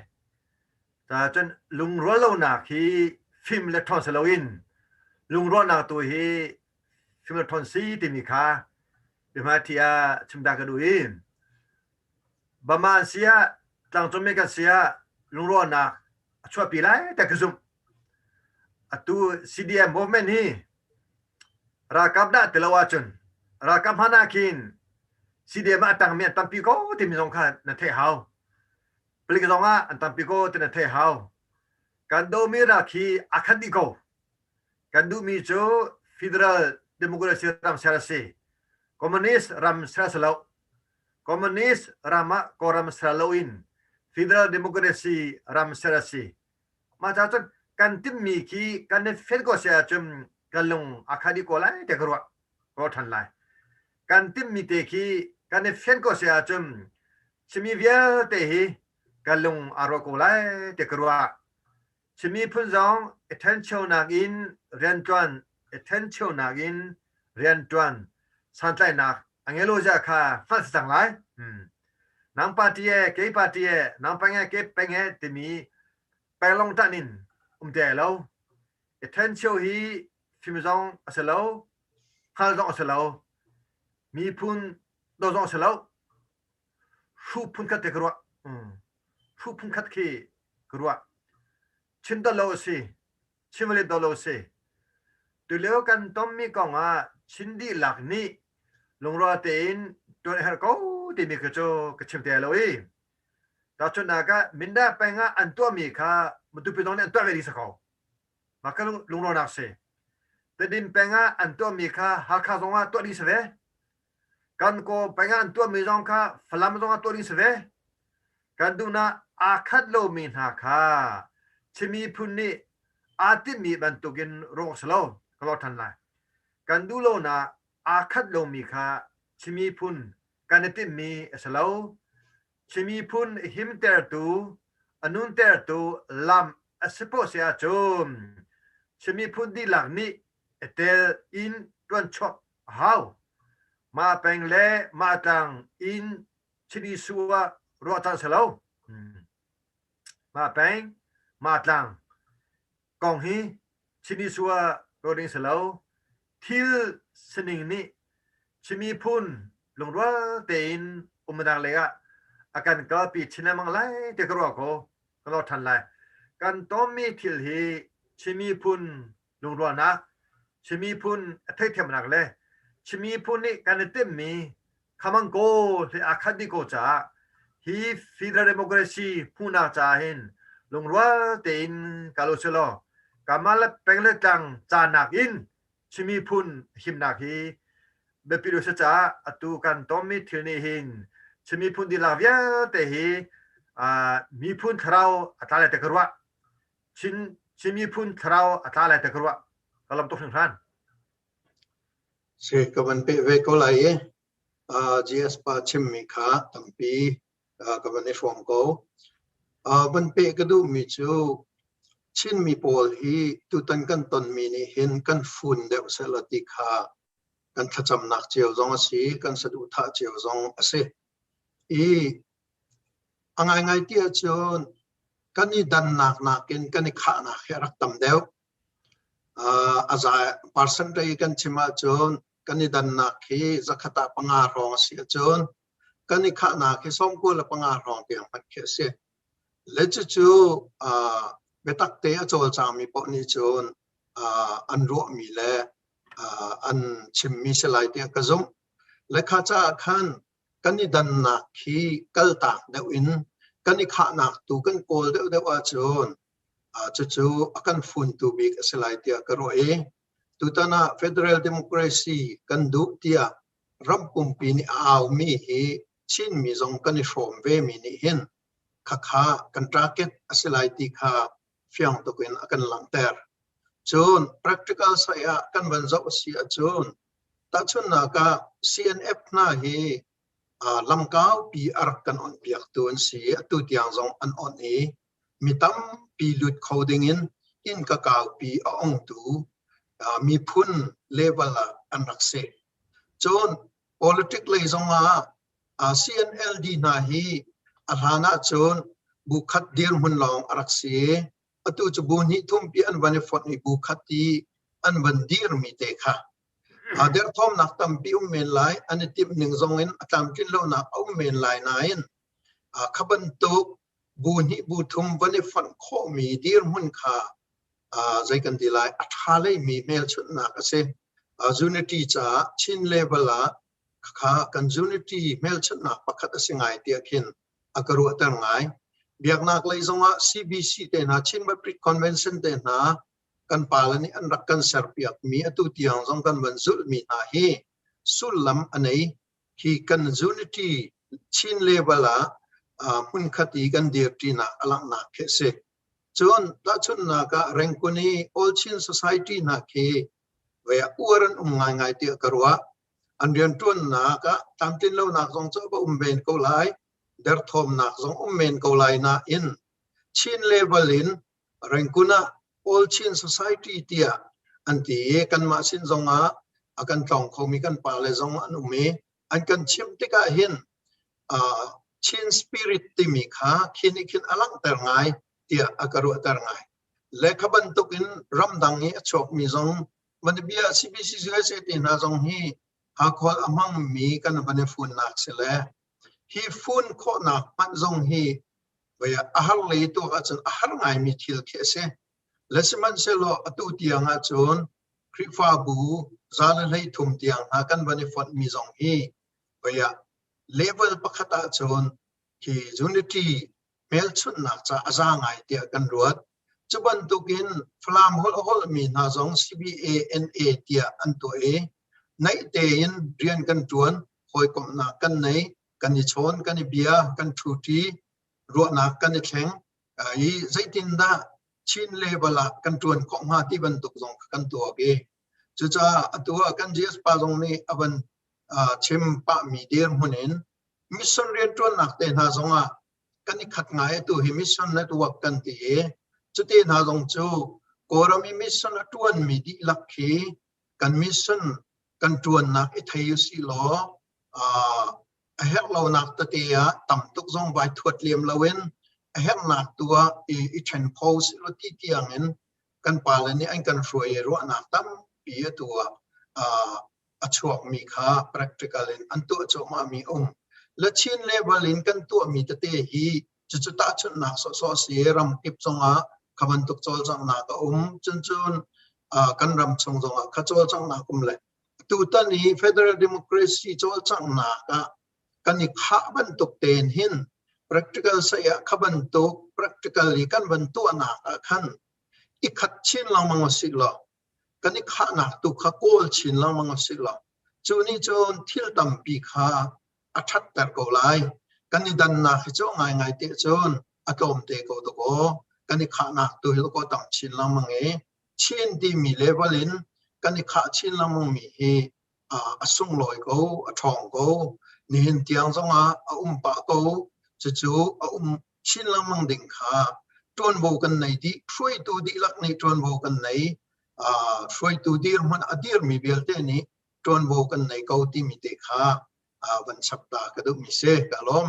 Cun lungrual lonak hi fim le ṭhawn si loin lungrualnak tu hi fim le ṭhawn si timi kha biahmaiṭhi ah chim ta ka duh i Bama an si ah tlangcungmi kan si ah lungrualnak a chuahpi lai tiah ka zumh. Atu CDM movement hi ralkap dah ti lo ahcun ralkap hmanh ah khin CDM ah a tangmi an tampi ko timi zong kha na theih hau. Palik zong ah an tampi ko ti na theih hau. Kan domi rak hi a khat dih ko. Kan duhmi cu federal democracy ram ser a si. Communist ram ser a si lo. Communist ram ah Kawlram ser loin federal democracy ram ser a si. Mah ca cun kan timhmi khi kan i fel ko si ahcun kan lung a kha dih ko lai tiah ka ruah ruah ṭhan lai. Kan timhmi te khi kan i fian ko si ahcun chimi vialte hi kan lung aa ruah ko lai tiah ka ruah. Chin miphun zong i ṭhencheunak in rianṭuan i ṭhencheunak in rianṭuan santlaihnak a ngei lo zia kha hngalh si cang lai. Hmm. Nang party e, kei party e, nang peng e, kei peng e timi penglong ṭan in um te lo. I ṭhencheu hi fim zong a si lo, hngal zong a si lo, miphun do zong a si lo. Hruh phun khat te ka ruah. Hmm. Phu phunkhat khi ka ruah. Chin dawt lo a si. Chin vale dawt lo a si. Tulio kan tonmi kong ah Chin dihlak nih lungrual tein ṭuan a herh ko timi kha cu ka chim te lo i tahchunhnak ah Mindat peng ah an tuahmi kha Matupi zong nih an tuah ve ding si ko. Mah kha lungrawlnak si. Tedim peng ah an tuahmi kha Hakha zong ah tuah ding si ve. Kan Kaw peng ah an tuahmi zong kha Falam zong ah tuah ding si ve. Kan duhnak aa khat lomi hna kha Chin miphun nih aa timhmi bantukin ruah si lo ka lor ṭhan lai. Kan duh lonak aa khat lomi kha Chin miphun kan i timhmi a si lo. Chin miphun himtertu, a nuntertu lam a si poah si ahcun Chin miphun dihlak nih i tel in ṭuanchuak a hau. Mah peng le mah tlang in Chin issue ah ruah caan si lo. Mah peng, mah tlang kong hi Chin issue ah ruah ding si lo. Thil sining nih Chin miphun lungrual tein umnak lei ah a kan kalpi chin lengmang lai ti ka ruah ko. Ka lor ṭhan lai. Kan tonmi thil hi Chin miphun lungrualnak, Chin miphun a theihthiamnak le Chin miphun nih kan i timhmi khamang kawl he aa khat dih ko caah hi federal democracy hmuhnak caah hin lungrual tein kal u sih law kanmah le peng le tlang ca nakin Chin miphun himnak hi biapi deuh si caah atu kan tonmi thil nih hin Chin miphun dihlak vialte hi miphun thlarau a tla lai te ka ruah. Chin Chin miphun thlarau a tla lai te ka ruah. Ka lawm tuk hringhran. Si ka van peh ve ko lai i GS pa chimmi kha tampi ka van i hrawm ko. Van peh ka duhmi cu Chinmi pawl hi tutan kan tonmi nih hin kan fun deuh sehlaw ti kha kan thlacamnak cio zong a si, kan saduhthah cio zong a si. I a ngaingai ti ahcun kan i dannak nakin kan i khahnak hi a rak tam deuh. A za percentage kan chim ahcun kan i dannak hi zakhat ah panga hrawng a si ahcun kan i khahnak hi 95 hrawng tiang hmanh khi a si. Le cucu biatak te a cawlcangmi paoh nih cun an ruahmi le an chimmi si lai tiah ka zumh. Le kha caah khan kan i dannak hi kaltak deuh in kan i khahnak tu kan kawl deuhdeuh ahcun cucu a kan funtu bik a si lai tiah ka ruah i tutan ah federal democracy kan duh tiah ram pumpi nih a aumi hi Chinmi zong kan i hrawm vemi nih hin khakha kan target a si lai ti kha fiang tuk in a kan langhter. Cun practical side ah kan van zoh a si ahcun tahchunhnak ah CNF hna hi lamkaupi a rak kan on piaktu an si. Atu tiang zong an on i mi tampi lut kho ding in innka kaupi a ongtu miphun level ah an rak si. Cun politic lei zong ah CNLD hna hi a hlan ahcun bu khat dirhmun lawng a rak si. Atu cu bu hnih thumpi an van i fonh i bu khat i an van dirmi te kha derthawmnak tampi um men lai, an i timh ning zong in a tlamtlin lonak a um men lai nain kha bantuk bu hnih bu thum van i fonh khawhmi dirhmun kha zei kan ti lai a ṭha leimi hmelchunhnak a si. Unity caah Chin level ah kha kan unity hmelchunhnak pakhat a si ngai tiah khin a ka ruahter ngai. Biaknak lei zongah CBC te hna Chin Baptist Convention te hna kan pale nih an rak kan serpiakmi atu tiang zong kan van zulhmi hna hi sullam a nei. Hi kan unity Chin level ah hmunkhat i kan dirṭinak a langhnak khi a si. Cun tahchunhnak ah Rengkun i All Chin Society hna khi ve uar an um ngaingai tiah ka ruah. An rianṭuannak ah tlamtlinlonak zong cu a va um ven ko lai, derthawmnak zong um men ko lai nain Chin level in Rengkun ah All Chin Society tiah an ti i kanmah sin zong ah a kan tlawng khomi kan pale zong an um i an kan chimh tikah hin Chin spirit timi kha khi nih khin a langhter ngai tiah a ka ruahter ngai. Le kha bantuk in ramdang i a chuakmi zong vanabia CBC USA te hna zong hi hakhual a hmangmi kan van i funnak si le hi fun khawhnak hmanh zong hi. Vai a har lei tu ahcun a har ngaimi thil khi a si. Le sihmanhsehlaw atu tiang ahcun Khrihfabu 113 tiang hna kan van i fonhmi zong hi vai ah level pakhat ahcun khi unity hmelchunhnak ca a za ngai tiah kan ruat. Cu bantukin Falam holh a holhmi hna zong CBANA tiah an tuah i naih tein rian kan ṭuan, hawikomhnak kan nei, kan i chawn, kan i bia, kan ṭhuṭi, ruahnak kan i thleng i zeitindah Chin level ah kan ṭuan khawh hnga ti bantuk zong kan tuak i cucaah atu ah kan GS pa zong nih a van chim pahmi dirhmun in mission rianṭuannak te hna zongah kan i khat ngai. Atu hi mission network kan ti i cuti hna zong cu Kawlram i mission a ṭuanmi dihlak khi kan mission kan ṭuannak i thei usih law a herh lonak tete ah tam tuk zong vai thuat lem loin a herhnak tu ah i ṭhen kho usih law ti tiang in kan pale nih an kan hruai i ruahnak tampi atu ah a chuakmi kha practical in an tuah cuahmahmi um. Le Chin level in kan tuahmi tete hi cucu tahchunhnak sawhsawh si, ramkip zongah kha bantuk cawlcanghnak a um. Cun cun kan ram chung zongah kha cawlcanghnak um le tutan i federal democracy cawlcanghnak ah kan i khah bantuk tein hin practical sei ah kha bantuk practical i kan van tuahnak ah khan i khat chin lengmang usih law, kan i khahnak tu kha kawl chin lengmang usih law, cu nih cun thil tampi kha a ṭhatter ko lai. Kan i dannak hi cu ngaingai te cun a tlawm te ko dakaw. Kan i khahnak tu hi dakaw tam chin lengmang i Chin timi level in kan i khah chin lengmang mi hi a sunglawi ko, a ṭhawng ko. Nihin tiang zongah a um pah ko. Cucu a um chin lengmang ding kha ṭuanvo kan nei dih. Hruaitu dihlak nih ṭuanvo kan nei. Hruaitu dirhmun a dirmi vialte nih ṭuanvo kan nei ko timi te kha van chap ta ka duhmi si. Ka lawm.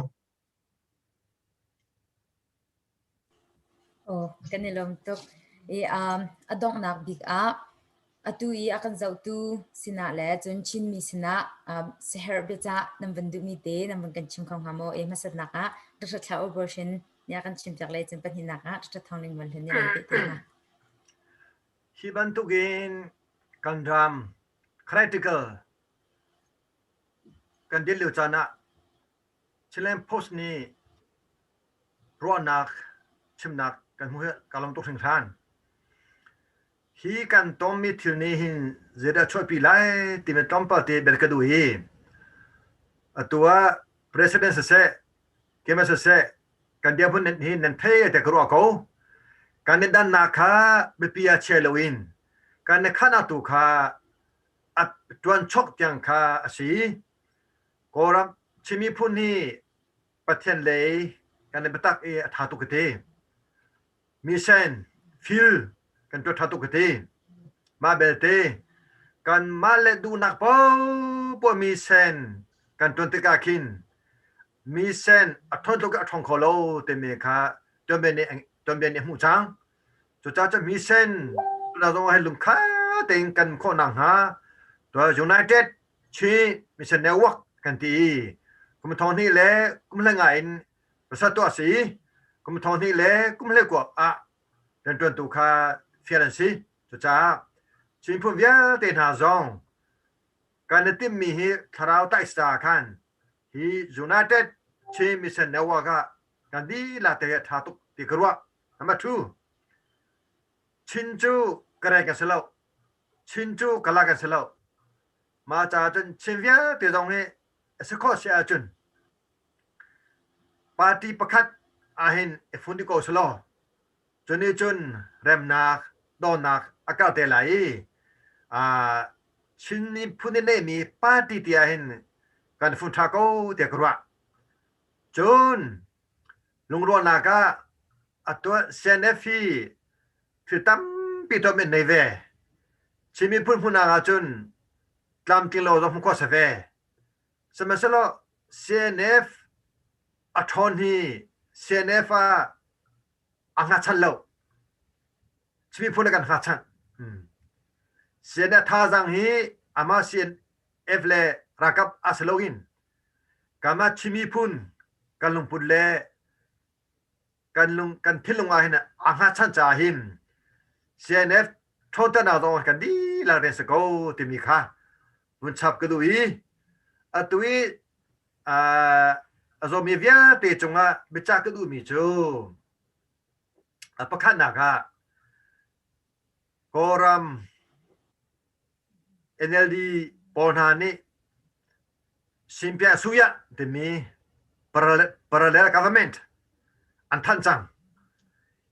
Aw, kan i lawm tuk. I a donghnak bik ah atu i a kan zohtu sinah le cun Chinmi sinah siaherh biacah nan van duhmi te nan van kan chim kho hnga maw? E hmasatnak ah Dr. Thla Operation nih a kan chimpiak le cun pahnihnak ah Dr. Thawng Ling Mual Hlun nih van peh te hna. Hi bantukin kan ram critical kan dir lio caan ah Chilean Post nih ruahnak chimnak kan hmuh hi ka lawm tuk hringhran. Hi kan tonmi thil nih hin zeidah a chuahpi lai timi tlawmpal te bel ka duh hi. Atu ah President siseh, keimah siseh, kan dirhmun hi nan thei te ka ruah ko. Kan i dannak kha biapi ah chia loin kan i khahnak tu kha a ṭuanchok tiang kha a si. Kawlram Chin miphun hi Pathian lei kan i biatak i a ṭha tuk ka ti. Mission fil kan tuah ṭha tuk ka ti. Mah belte kanmah le duhnak paohpaoh mission kan ṭuan tikah khin mission a ṭhawn tluk in a ṭhawng kho lo timi kha tuanbia nih tuanbia nih a hmuh cang. Cucaah cun mission zong ah hin lungkhat tein kan khawh nakhnga United Chin Mission Network kan ti i kum thong hnih le kum hlei in pasal tuah a si i kum thong hnih le kum hlei kua ah rianṭuantu kha fial an si. Cucaah Chin phun vialte hna zong kan i timhmi hi thlarau taisa khan hi United Chin Mission Network ah kan dihlak te hi a ṭha tuk ti ka ruah. Number two, Chin cu Karen kan si lo. Chin cu Kala kan si lo. Mah caah cun Chin vialte zong hi a si khawh si ahcun party pakhat ahhin i fun dih ko selaw cu nih cun remnak, dawtnak a karh te lai i Chin miphun nih neihmi party ti ahhin kan fun ṭha ko tiah ka ruah. Cun lungrualnak ah atu CNF hi thil tampi tuah men nei ve. Chin miphun hmunah ahcun tlamtling lo zong hmuh khawh a si ve. Sihmanhsehlaw CNF a ṭhawn hi CNF ah a hngachan lo. Chin miphun a kan hngachan. CNF thazaang hi amah CNF le ralkap a si loin kanmah Chin miphun kan lungput le. Kan lung kan thinlung ah hin aa hngatchan caah hin CNF ṭhawnternak zong kan dihlak rian si ko timi kha vun chap ka duh i atu i a zawmi vialte cungah biacah ka duhmi cu a pakhatnak ah Kawlram NLD pawl hna nih Simpia Suya timi parallel government an thanh cang.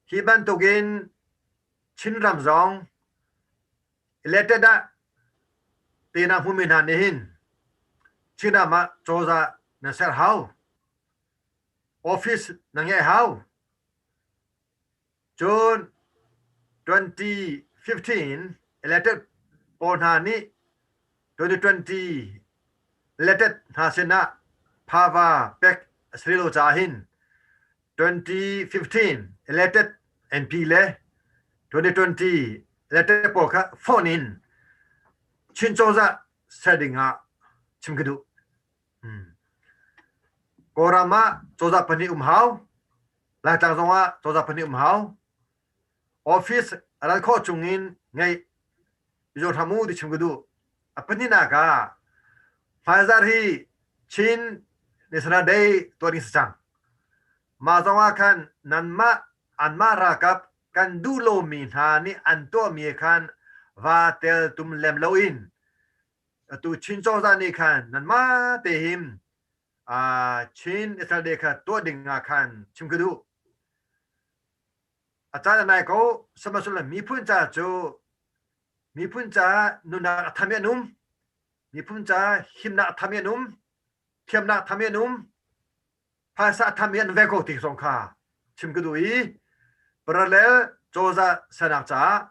Hi bantukin Chinram zong elected ah teinak hmumi hna nih hin Chinram ah cozah nan ser hau. Office na ngeih hau. Cun 2015 elected pawl hna nih 2020 elected hna sinah phava pek a si lo caah hin 2015 elected MP le 2020 elected pawl kha phone in Chin cozah ser ding ah chim ka duh. Hmm. Kawlram ah cozah pahnih um hau. Laitlang zongah cozah pahnih um hau. Office a ral khawh chungin ngeih i hram u ti chim ka duh. A pahnihnak ah hmaizarh hi Chin National Day tuah ding si cang. Mah zongah khan nanmah anmah ralkap kan duh lomi hna nih an tuahmi khan va tel tum lem loin atu Chin cozah nih khan nanmah te hin Chin National Day kha tuah ding ah khan chim ka duh. A caan a nai ko, sihmanhsehlaw miphun ca cu miphun ca nunnak a thami an um, miphun ca himnak a thami an um, thiamnak a thami an um, phaisa a thami an ve ko ti zong kha chim ka duh i parallel cozah sernak caah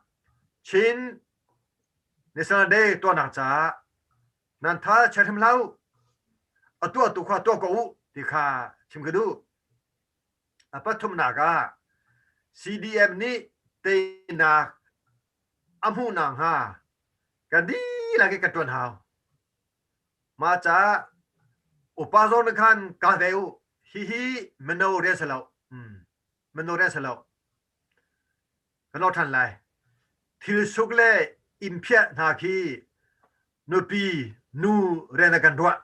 Chin National Day tuahnak caah nan tha chia hrim hlah u a tuahtu kha tuah ko u ti kha chim ka duh. A pathumnak ah CDM nih teinak a hmuh nakhnga kan dihlak in kan ṭuan hau. Mah caah upa zong nih khan ka ve u. Hihi mino rian si lo. Mino rian si lo. Kan lo ṭhan lai. Thil suk le inn phiah hna khi nupi nu rian ah kan ruah.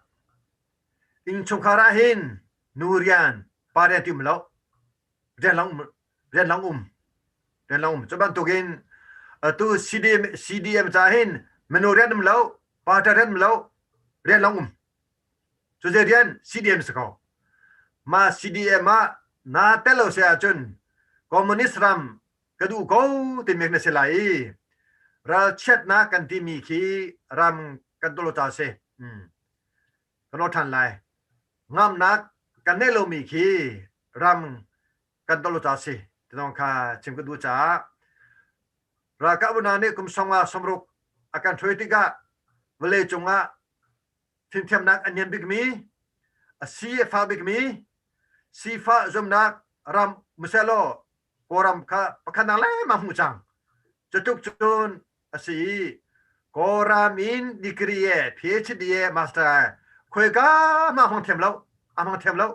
Innchungkhar ah hin nu rian, pa rian ti um lo. Rian lang um, rian lang um. Rian lang um. Cu bantukin atu CDM, CDM ca hin mino rian um lo, pa rian um lo, rian lang um. Cu zei rian CDM si ko. Mah CDM ah naa tel lo si ahcun communist ram ka duh ko timi na si lai i ralchiatnak kan timi khi ram kan tuah lo ca si. Hmm. Kan lo ṭhan lai. Ngamnak kan neih lomi khi ram kan tuah lo ca si. Ti kha chim ka duh caah ralkap hna nih kum songa somruk a kan hruai tikah vawlei cungah fimthiamnak a niam bikmi, a si a fak bikmi, sifah zumnak ram muselaw Kawlram kha pakhatnak lengmang hmuh cang. Cutluk cun a si i Kawlram in degree e, PhD e, master e, khuaika ma hmang thiam lo, a hmang thiam lo.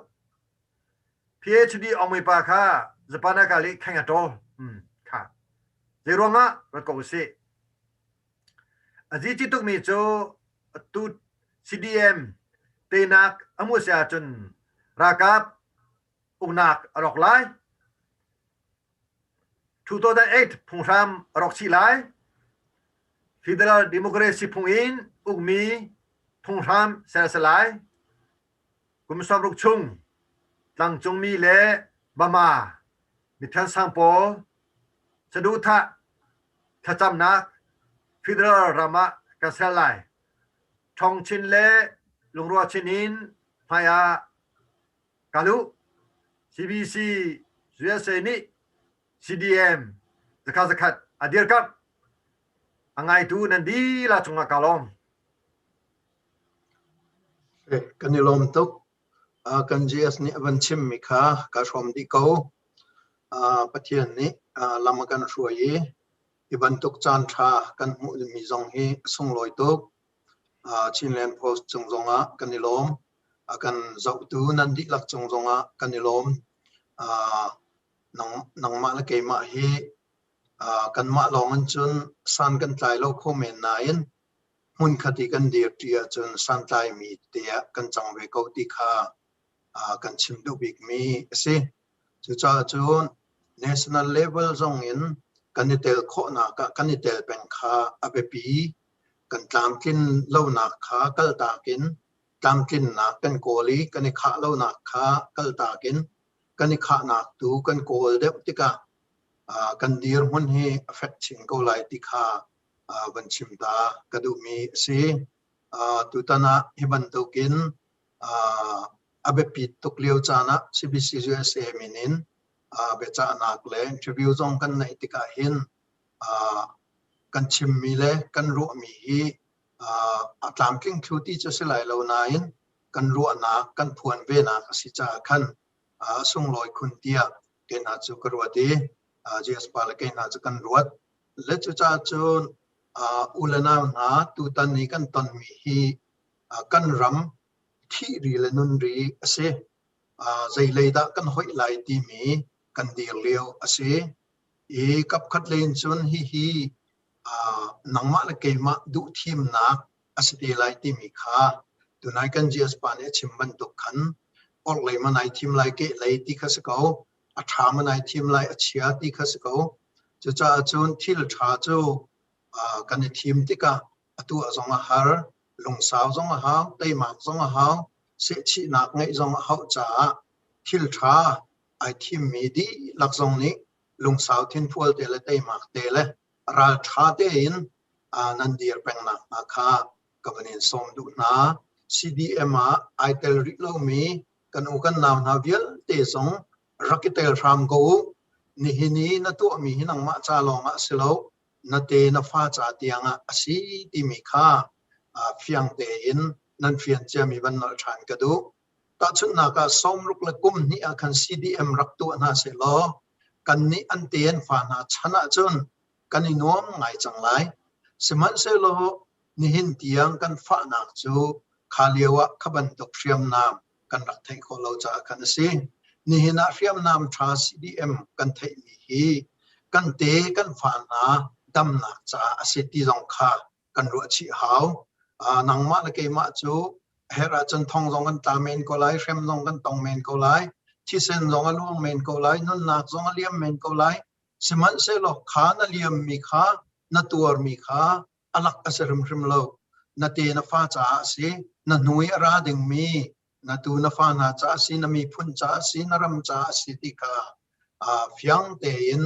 PhD ongmi pa kha Japan ah kal i kheng a ṭawl. Hmm, kha. Zei ruangah rat ko usih. A zici tukmi cu atu CDM teinak a hmuh si ahcun ralkap uknak a rawk lai. 2008 phunghram a rawk chih lai. Federal Democracy phung in ukmi phunghram ser a si lai. Kum 60 chung tlangcungmi le Bama mithiansang pawl saduhthah thlacamnak federal ram ah kan ser lai. Ṭhawng chin le lungrual chin in hmai ah kal u. CBC USA nih CDM zakhat zakhat a dirkamh. A ngaitu nan dihlak cungah kaa lawm. Kan i lawm tuk. Kan GS nih a van chimmi kha kaa hrawm dih ko. Pathian nih lam a kan hruai i hi bantuk caan ṭha kan hmuhmi zong hi a sunglawi tuk. Chinland Post cung zongah kan i lawm. A kan zohtu nan dihlak cung zongah kan i lawm. Nangmah le keimah hi kanmah lawng in cun san kan tlai lo kho men nain hmunkhat i kan dirṭi ahcun santlaimi te ah kan cang ve ko ti kha kan chim duh bikmi a si. Cucaah cun national level zong in kan i tel khawhnak ah kan i tel peng kha a biapi. Kan tlamtlin lonak kha kaltak in tlamtlinnak kan kawl i kan i khah lonak kha kaltak in kan i khahnak tu kan kawl deuh tikah kan dirhmun hi a fek chin ko lai ti kha van chim ta ka duhmi a si. Tutan ah hi bantukin a biapit tuk lio caan ah CBC USA min in biacahnak le interview zong kan neih tikah hin kan chimmi le kan ruahmi hi a tlamtling thlu ti cu si lai lo nain kan ruahnak kan phuan venak a si caah khan sunglawi khun tiah kei hna cu ka ruat i JS pa le kei hna cu kan ruat. Le cucaah cun u le nau hna tutan i kan tonmi hi kan ram thih ri le nun ri a si. Zeilei dah kan hoih lai timi kan dir lio a si. I kapkhat lei in cun hihi nangmah le keimah duhthimnak a si te lai timi kha tunai kan GS pa nih a chim bantuk khan orhlei ma nai thim lai kehlei ti kha si ko a ṭha ma nai thim lai a chia ti kha si ko. Cucaah cun thil ṭha cu kan i thim tikah atu ah zong a har, lungsau zong a hau, teimak zong a hau, sehchihnak ngeih zong a hauh caah thil ṭha ai thimmi dihlak zong nih lungsau thinfual te le teimak te le ralṭha tein nan dir pengnak hna kha ka van in sawm duh hna. CDM ah ai tel rih lomi kan u kan nau hna vialte zong rak i tel hram ko u. Nihin i na tuahmi hi nangmah ca lawng ah a si lo, na te na fa ca tiang ah a si timi kha fiang tein nan fian ciami van nolh ṭhan ka duh. Tahchunhnak ah sawmruk le kum hnih ah khan CDM rak tuah hna sehlaw kannih an te an fa hna chan ahcun kan i nuam ngai cang lai. Sihmanhsehlaw nihin tiang kan fahnak cu kha lio ah kha bantuk hriamnam kan rak theih khawh lo caah khan a si. Nihin ah hriamnam ṭha CDM kan theihmi hi kan te kan fa hna damnak caah a si ti zong kha kan ruah chih hau. Nangmah le keimah cu a herh ahcun thong zong kan tla men ko lai, hrem zong kan tong men ko lai, thisen zong a luang men ko lai, nunnak zong a liam men ko lai. Sihmanhsehlaw kha na liammi kha na tuarmi kha a lak a si hrimhrim lo. Na te na fa caah a si, na hnu i a ra dingmi na tu na fa hna caah a si, na miphun caah a si, na ram caah a si ti kha fiang tein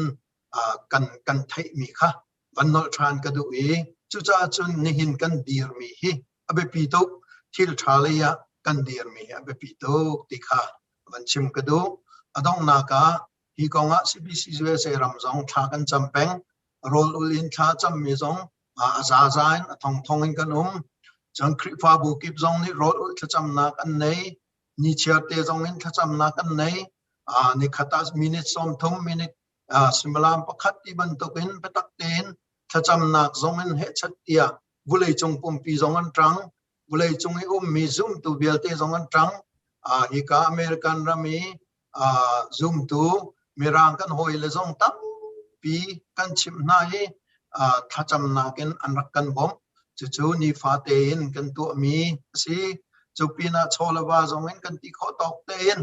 kan kan theihmi kha van nolh ṭhan ka duh i cucaah cun nihin kan dirmi hi a biapi tuk thil ṭha lei ah kan dirmi hi a biapi tuk ti kha van chim ka duh. A donghnak ah hi kong ah CBC USA ram zong thla kan cam peng. Rawl ul in thla cammi zong a zaza in a thongthong in kan um. Cun Khrihfabu kip zong nih rawl ul thlacamnak an nei. Nichiar te zong in thlacamnak an nei. Nikhat ah minute 30 minute suimilam pakhat ti bantukin biatak tein thlacamnak zong in hehchat tiah vawleicung pumpi zong an ṭang. Vawleicung i ummi zumtu vialte zong an ṭang. Hika American ram i zumtu Mirang kan hawile zong tampi kan chimh hna i thlacamnak in an rak kan bawmh. Cucu nifa tein kan tuahmi a si. Cu pinah chaw le va zong in kan ti khawh tawk tein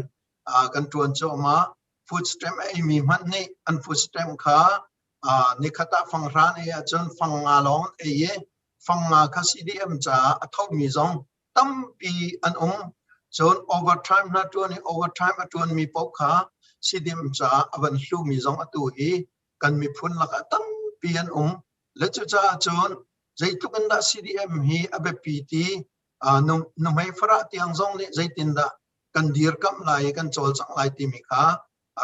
kan ṭuan cuahmah. Food stamp a eimi hmanh nih an food stamp kha nikhat ah fanghra ei ahcun fang nga lawng an ei i fang nga kha CDM caah a thomi zong tampi an um. Cun overtime hna ṭuan i overtime a ṭuanmi paoh kha CDM caah a van hlumi zong atu hi kan miphun lakah tampi an um. Le cucaah cun zeitluk in dah CDM hi a biapi ti nuhmei farah tiang zong nih zeitindah kan dirkamh lai i kan cawlcangh lai timi kha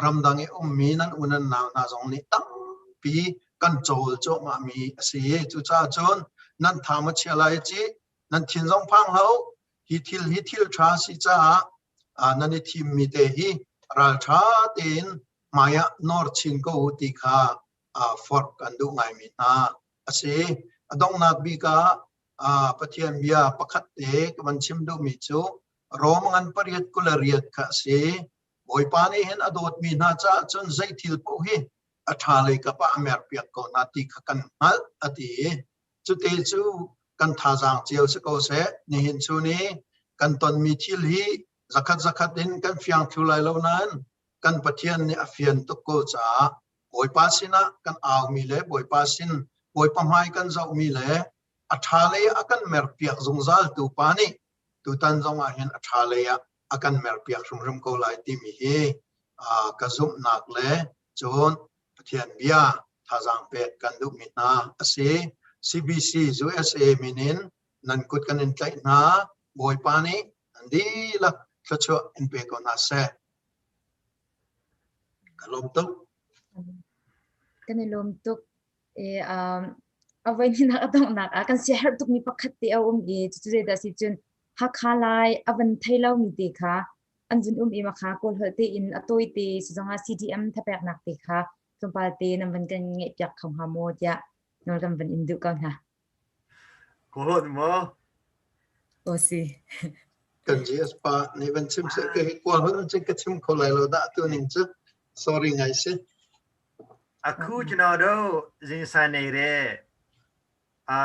ramdang i ummi nan u nan nau hna zong nih tampi kan cawl cuahmahmi a si. Cucaah cun nan tha ma chia lai ci nan thin zong phang hlah u. Hi thil hi thil ṭha si caah nan i thimmi te hi ralṭha tein hmai ah nawr chin ko u ti kha forh kan duh ngaimi hna a si. A donghnak bik ah Pathian bia pakhat te ka van chim duhmi cu Rom ngan pariat 28 kha a si. Bawipa nih hin a dawtmi hna caah cun zei thil paoh hi a ṭha lei kap ah a merpiak ko hna ti kha kan hngalh a ti i cute cu kan thazaang cio si ko seh. Nihin chun i kan tonmi thil hi zakhat zakhat in kan fiang thlu lai lo nain kan Pathian nih a fian tuk ko caah Bawipa sinah kan aumi le Bawipa sin Bawipa hmai kan zohmi le a ṭha lei a kan merpiak zungzal tu pa nih tutan zong ah hin a ṭha lei ah a kan merpiak hrimhrim ko lai timi hi ka zumhnak le cun Pathian bia thazaang pek kan duhmi hna a si. CBC USA min in nan kut kan in tlaih hna. Bawipa nih nan dihlak thluachuah in pe ko hna seh. Ka lawm tuk. Kan i lawm tuk. E, a voi hnih a donghnak ah kan siaherh tukmi pakhat te a um i cucu zeidah si cun Hakha Lai a van thei lomi te kha an vun um i makha Kawl holh tein a tawi te si zongah CDM thapeknak te kha tlawmpal te nan van kan ngeih piak kho hnga maw tiah nawl kan van in duh ko hna. Kawl holh maw? Aw si. Kan GS pa nih van chim seh ka hi kawl holh cun ka chim kho lai lo dah tu ning cu sorry ngai si. အခုကျွန်တော်တို့ရင်ဆိုင်နေတဲ့အာ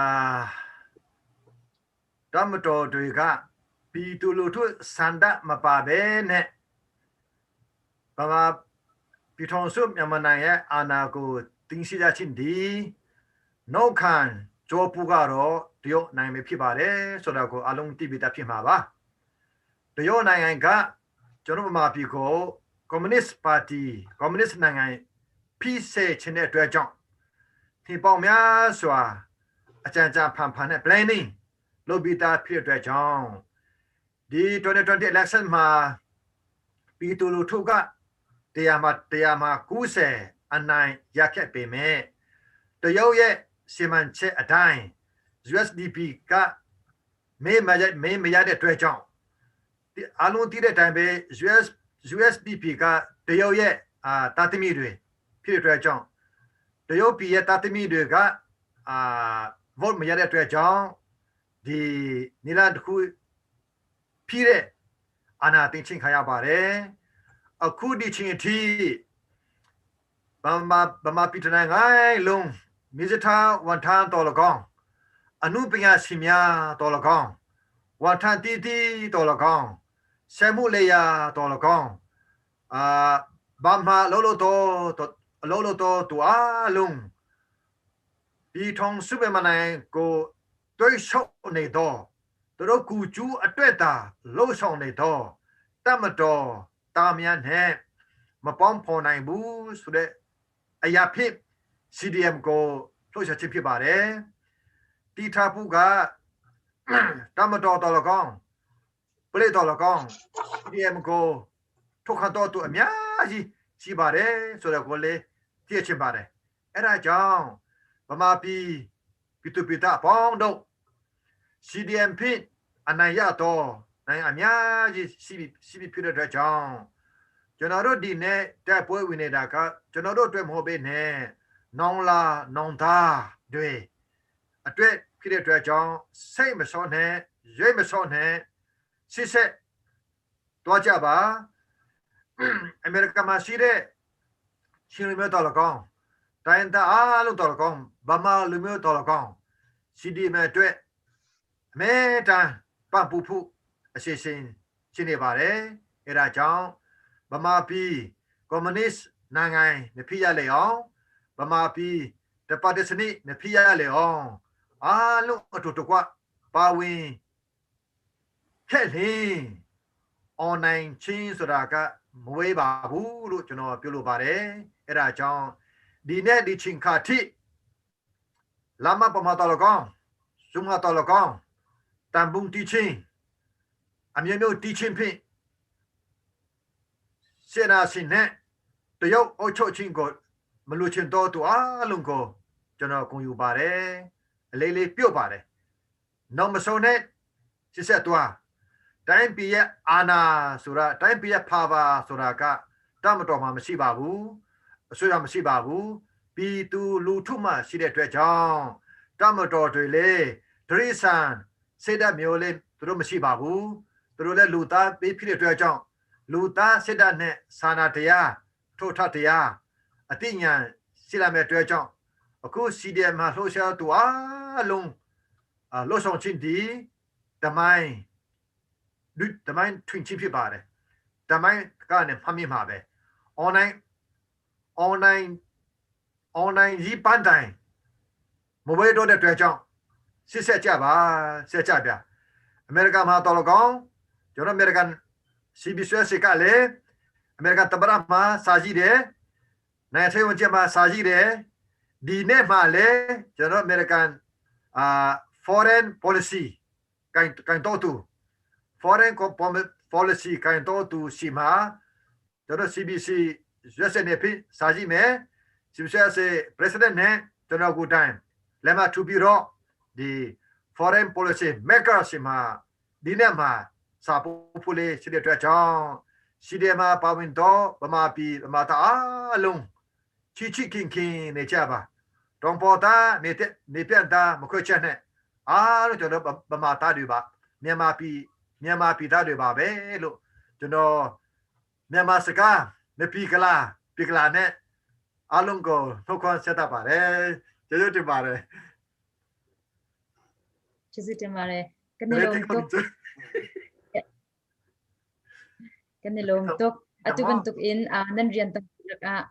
တပ်မတော်တွေကပြည်သူလူထုစန္ဒမပါဘဲနဲ့ဗမာပြည်ထောင်စုမြန်မာနိုင်ငံရဲ့အာဏာကိုတင်ရှိကြခြင်းဒီနောက်ခံကြောပူကတော့တရုတ်နိုင်ငံဖြစ်ပါတယ်ဆိုတော့ကိုအလုံးသိပြီးသားဖြစ်မှာပါတရုတ်နိုင်ငံကကျွန်တော်ဗမာပြည်ကိုကွန်မြူနစ်ပါတီကွန်မြူနစ်နိုင်ငံဖိစေချင်တဲ့အတွက်ကြောင့်ဒီပေါင်များစွာအကြံကြံဖန်ဖန်နဲ့ planning လုပ်ပြီးသားဖြစ်တဲ့အတွက်ကြောင့်ဒီ2020 election မှာပြည်သူလူထုကတရားမှာတရားမှာ90အနိုင်ရခဲ့ပေမဲ့တရုတ်ရဲ့စီမံချက်အတိုင်း USDP ကမေးမရမေးမရတဲ့အတွက်ကြောင့်ဒီအလုံးတည်တဲ့အတိုင်းပဲ US USDP ကတရုတ်ရဲ့အာတာသမီတွေဖြစ်တဲ့အတွက်ကြောင့်တရုတ်ပြည်ရဲ့တာသမီတွေကအာ vote မရတဲ့အတွက်ကြောင့်ဒီနီလာတစ်ခုဖြည့်တဲ့အာနာတင်ချင်းခါရပါတယ်အခုဒီချင်းအထိဗမာဗမာပြည်တိုင်းငိုင်းလုံးမိစထာဝန်ထမ်းတော်လကောင်အနုပညာရှင်များတော်လကောင်ဝန်ထမ်းတီတီတော်လကောင်ဆဲမှုလေယာတော်လကောင်အာဘာမလောလောတော်လောလောတော်တူအားလုံးဒီထုံစုပဲမနိုင်ကိုတွေးရှော့နေတော့သူတို့ကူကျူးအတွက်တာလှုပ်ဆောင်နေတော့တတ်မတော်တာမြန်နဲ့မပေါင်းဖော်နိုင်ဘူးဆိုတဲ့အရာဖြစ် CDM ကိုလှုပ်ရှားခြင်းဖြစ်ပါတယ်တီထားဖူးကတမတော်တော်လကောင်ပလေတော်လကောင် CDM ကိုထုတ်ခတော့သူအများကြီးရှိပါတယ်ဆိုတော့ကိုလေသိချင်ပါတယ်အဲ့ဒါကြောင့်ဗမာပြည်ပြည်သူပြည်သားပေါင်းတို့ CDM ဖြစ်အနိုင်ရတော့နိုင်အများကြီးရှိရှိဖြစ်တဲ့အတွက်ကြောင့်ကျွန်တော်တို့ဒီနေ့တက်ပွဲဝင်နေတာကကျွန်တော်တို့အတွက်မဟုတ်ဘဲနဲ့နောင်လာနောင်သားတွေအတွက်ဖြစ်တဲ့အတွက်ကြောင့်စိတ်မစောနဲ့ရွေးမစောနဲ့စစ်ဆက်တွားကြပါအမေရိကန်မှာရှိတဲ့ရှင်လူမျိုးတော်လကောင်တိုင်းသားအားလုံးတော်လကောင်ဗမာလူမျိုးတော်လကောင် CDM အတွက်အမေတန်ပန့်ပူဖုအရှိရှင်ရှိနေပါတယ်အဲဒါကြောင့်ဗမာပြည်ကွန်မြူနစ်နိုင်ငံမဖြစ်ရလေအောင်ဗမာပြည်တပတ်တစနစ်မဖြစ်ရလေအောင်အားလုံးအတူတကွပါဝင်ခဲ့လင် online ချင်းဆိုတာကမဝေးပါဘူးလို့ကျွန်တော်ပြောလိုပါတယ်အဲဒါကြောင့်ဒီနေ့ဒီချင်းခါတိလာမပမာတော်လကောင်ဇုံတော်လကောင်တန်ပုံတီချင်းအမျိုးမျိုးတီချင်းဖြင့်စေနာစင်နဲ့တရုတ်အုပ်ချုပ်ချင်းကိုမလူချင်းတော့သူအားလုံးကိုကျွန်တော်ဂုဏ်ယူပါတယ်အလေးလေးပြုတ်ပါတယ်နောက်မဆုံးနဲ့စစ်ဆက်သွားတိုင်းပြည်ရဲ့အာဏာဆိုတာတိုင်းပြည်ရဲ့ power ဆိုတာကတမတော်မှာမရှိပါဘူးအစိုးရမရှိပါဘူးပြည်သူလူထုမှရှိတဲ့အတွက်ကြောင့်တမတော်တွေလေဒရိဆန်စိတ်ဓာတ်မျိုးလေးသူတို့မရှိပါဘူးသူတို့လည်းလူသားပေးဖြစ်တဲ့အတွက်ကြောင့် လူသားစစ်တပ်နဲ့စာနာတရားထို့ထတရားအသိဉာဏ်ရှိလာမဲ့အတွက်ကြောင့်အခု CDM မှာလှုပ်ရှားသူအလုံးလှုပ်ဆောင်ခြင်းဒီတမိုင်းလူတမိုင်းထွင်ချင်းဖြစ်ပါတယ်တမိုင်းကနေဖမ်းမိမှာပဲ online online online ကြီးပန်းတိုင်မဝေးတော့တဲ့အတွက်ကြောင့်စစ်ဆက်ကြပါဆက်ကြဗျအမေရိကန်မှာတော်လကောင်ကျွန်တော်အမေရိကန် CBS ကလည်းအမေရိကန်တပရမှာစာကြည့်တယ်နိုင်ငံထေဝန်ကျမှာစာကြည့်တယ်ဒီနေ့မှလည်းကျွန်တော်အမေရိကန်အာ foreign policy ကန်ကန်တော့သူ foreign policy ကန်တော့သူစီမှာကျွန်တော် CBC USA နဲ့ဖြစ်စာကြည့်မယ် CBC president နဲ့ကျွန်တော်ကိုတိုင်လက်မထူပြီးတော့ဒီ foreign policy maker စီမှာဒီနေ့မှာစာပို့ဖို့လေးရှိတဲ့အတွက်ကြောင့်ရှိတယ်မှာပါဝင်တော့ဗမာပြည်ဗမာသားအလုံးချီချီခင်ခင်နေကြပါတောင်ပေါ်သားနေတဲ့နေပြန့်သားမခွဲချက်နဲ့အားလုံးကျွန်တော်ဗမာသားတွေပါမြန်မာပြည်မြန်မာပြည်သားတွေပါပဲလို့ကျွန်တော်မြန်မာစကားမပီကလာပီကလာနဲ့အားလုံးကိုနှုတ်ခွန်းဆက်တတ်ပါတယ်ကျေးဇူးတင်ပါတယ် ကျေးဇူးတင်ပါတယ်ကနေလုံးတုတ်ကနေလုံးတုတ်အတူ bantuk in nan rian tampi lak ah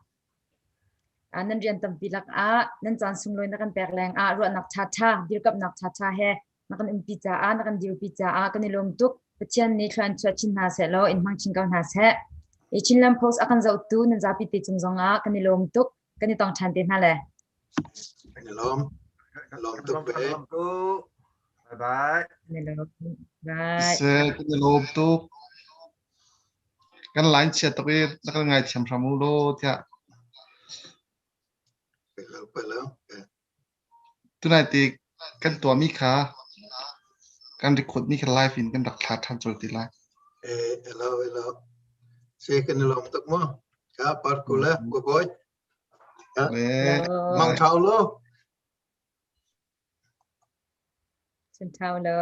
nan rian tampi lak ah nan caan sunglawi na kan pek leng ah ruahnak tha tha dirkamnak tha tha he na kan umpi caah na kan dirpi caah kan i lawm tuk. Pathian nih thluan chuah chin hna seh law in hmang chin ko hna seh. I Chinland Post a kan zohtu nan zapi te cung zong ah kan i lawm tuk. Kan i tong ṭhan te hna le. Kan i lawm. Lawm tuk ve. Bye bye. Kan i lawm. Bye. Se kan i lawm tuk. Kan line chia tuk i na kan ngaithiam hram u law tiah. Pe lo pe lo. Tunai ti kan tuahmi kha kan record mi kha live in kan rak thla ṭhan colh ti lai. Eh, hello, hello. Se kan i lawm tuk mu. Ka par kula, go boy. Le Mang thau lo. Chun thau lo.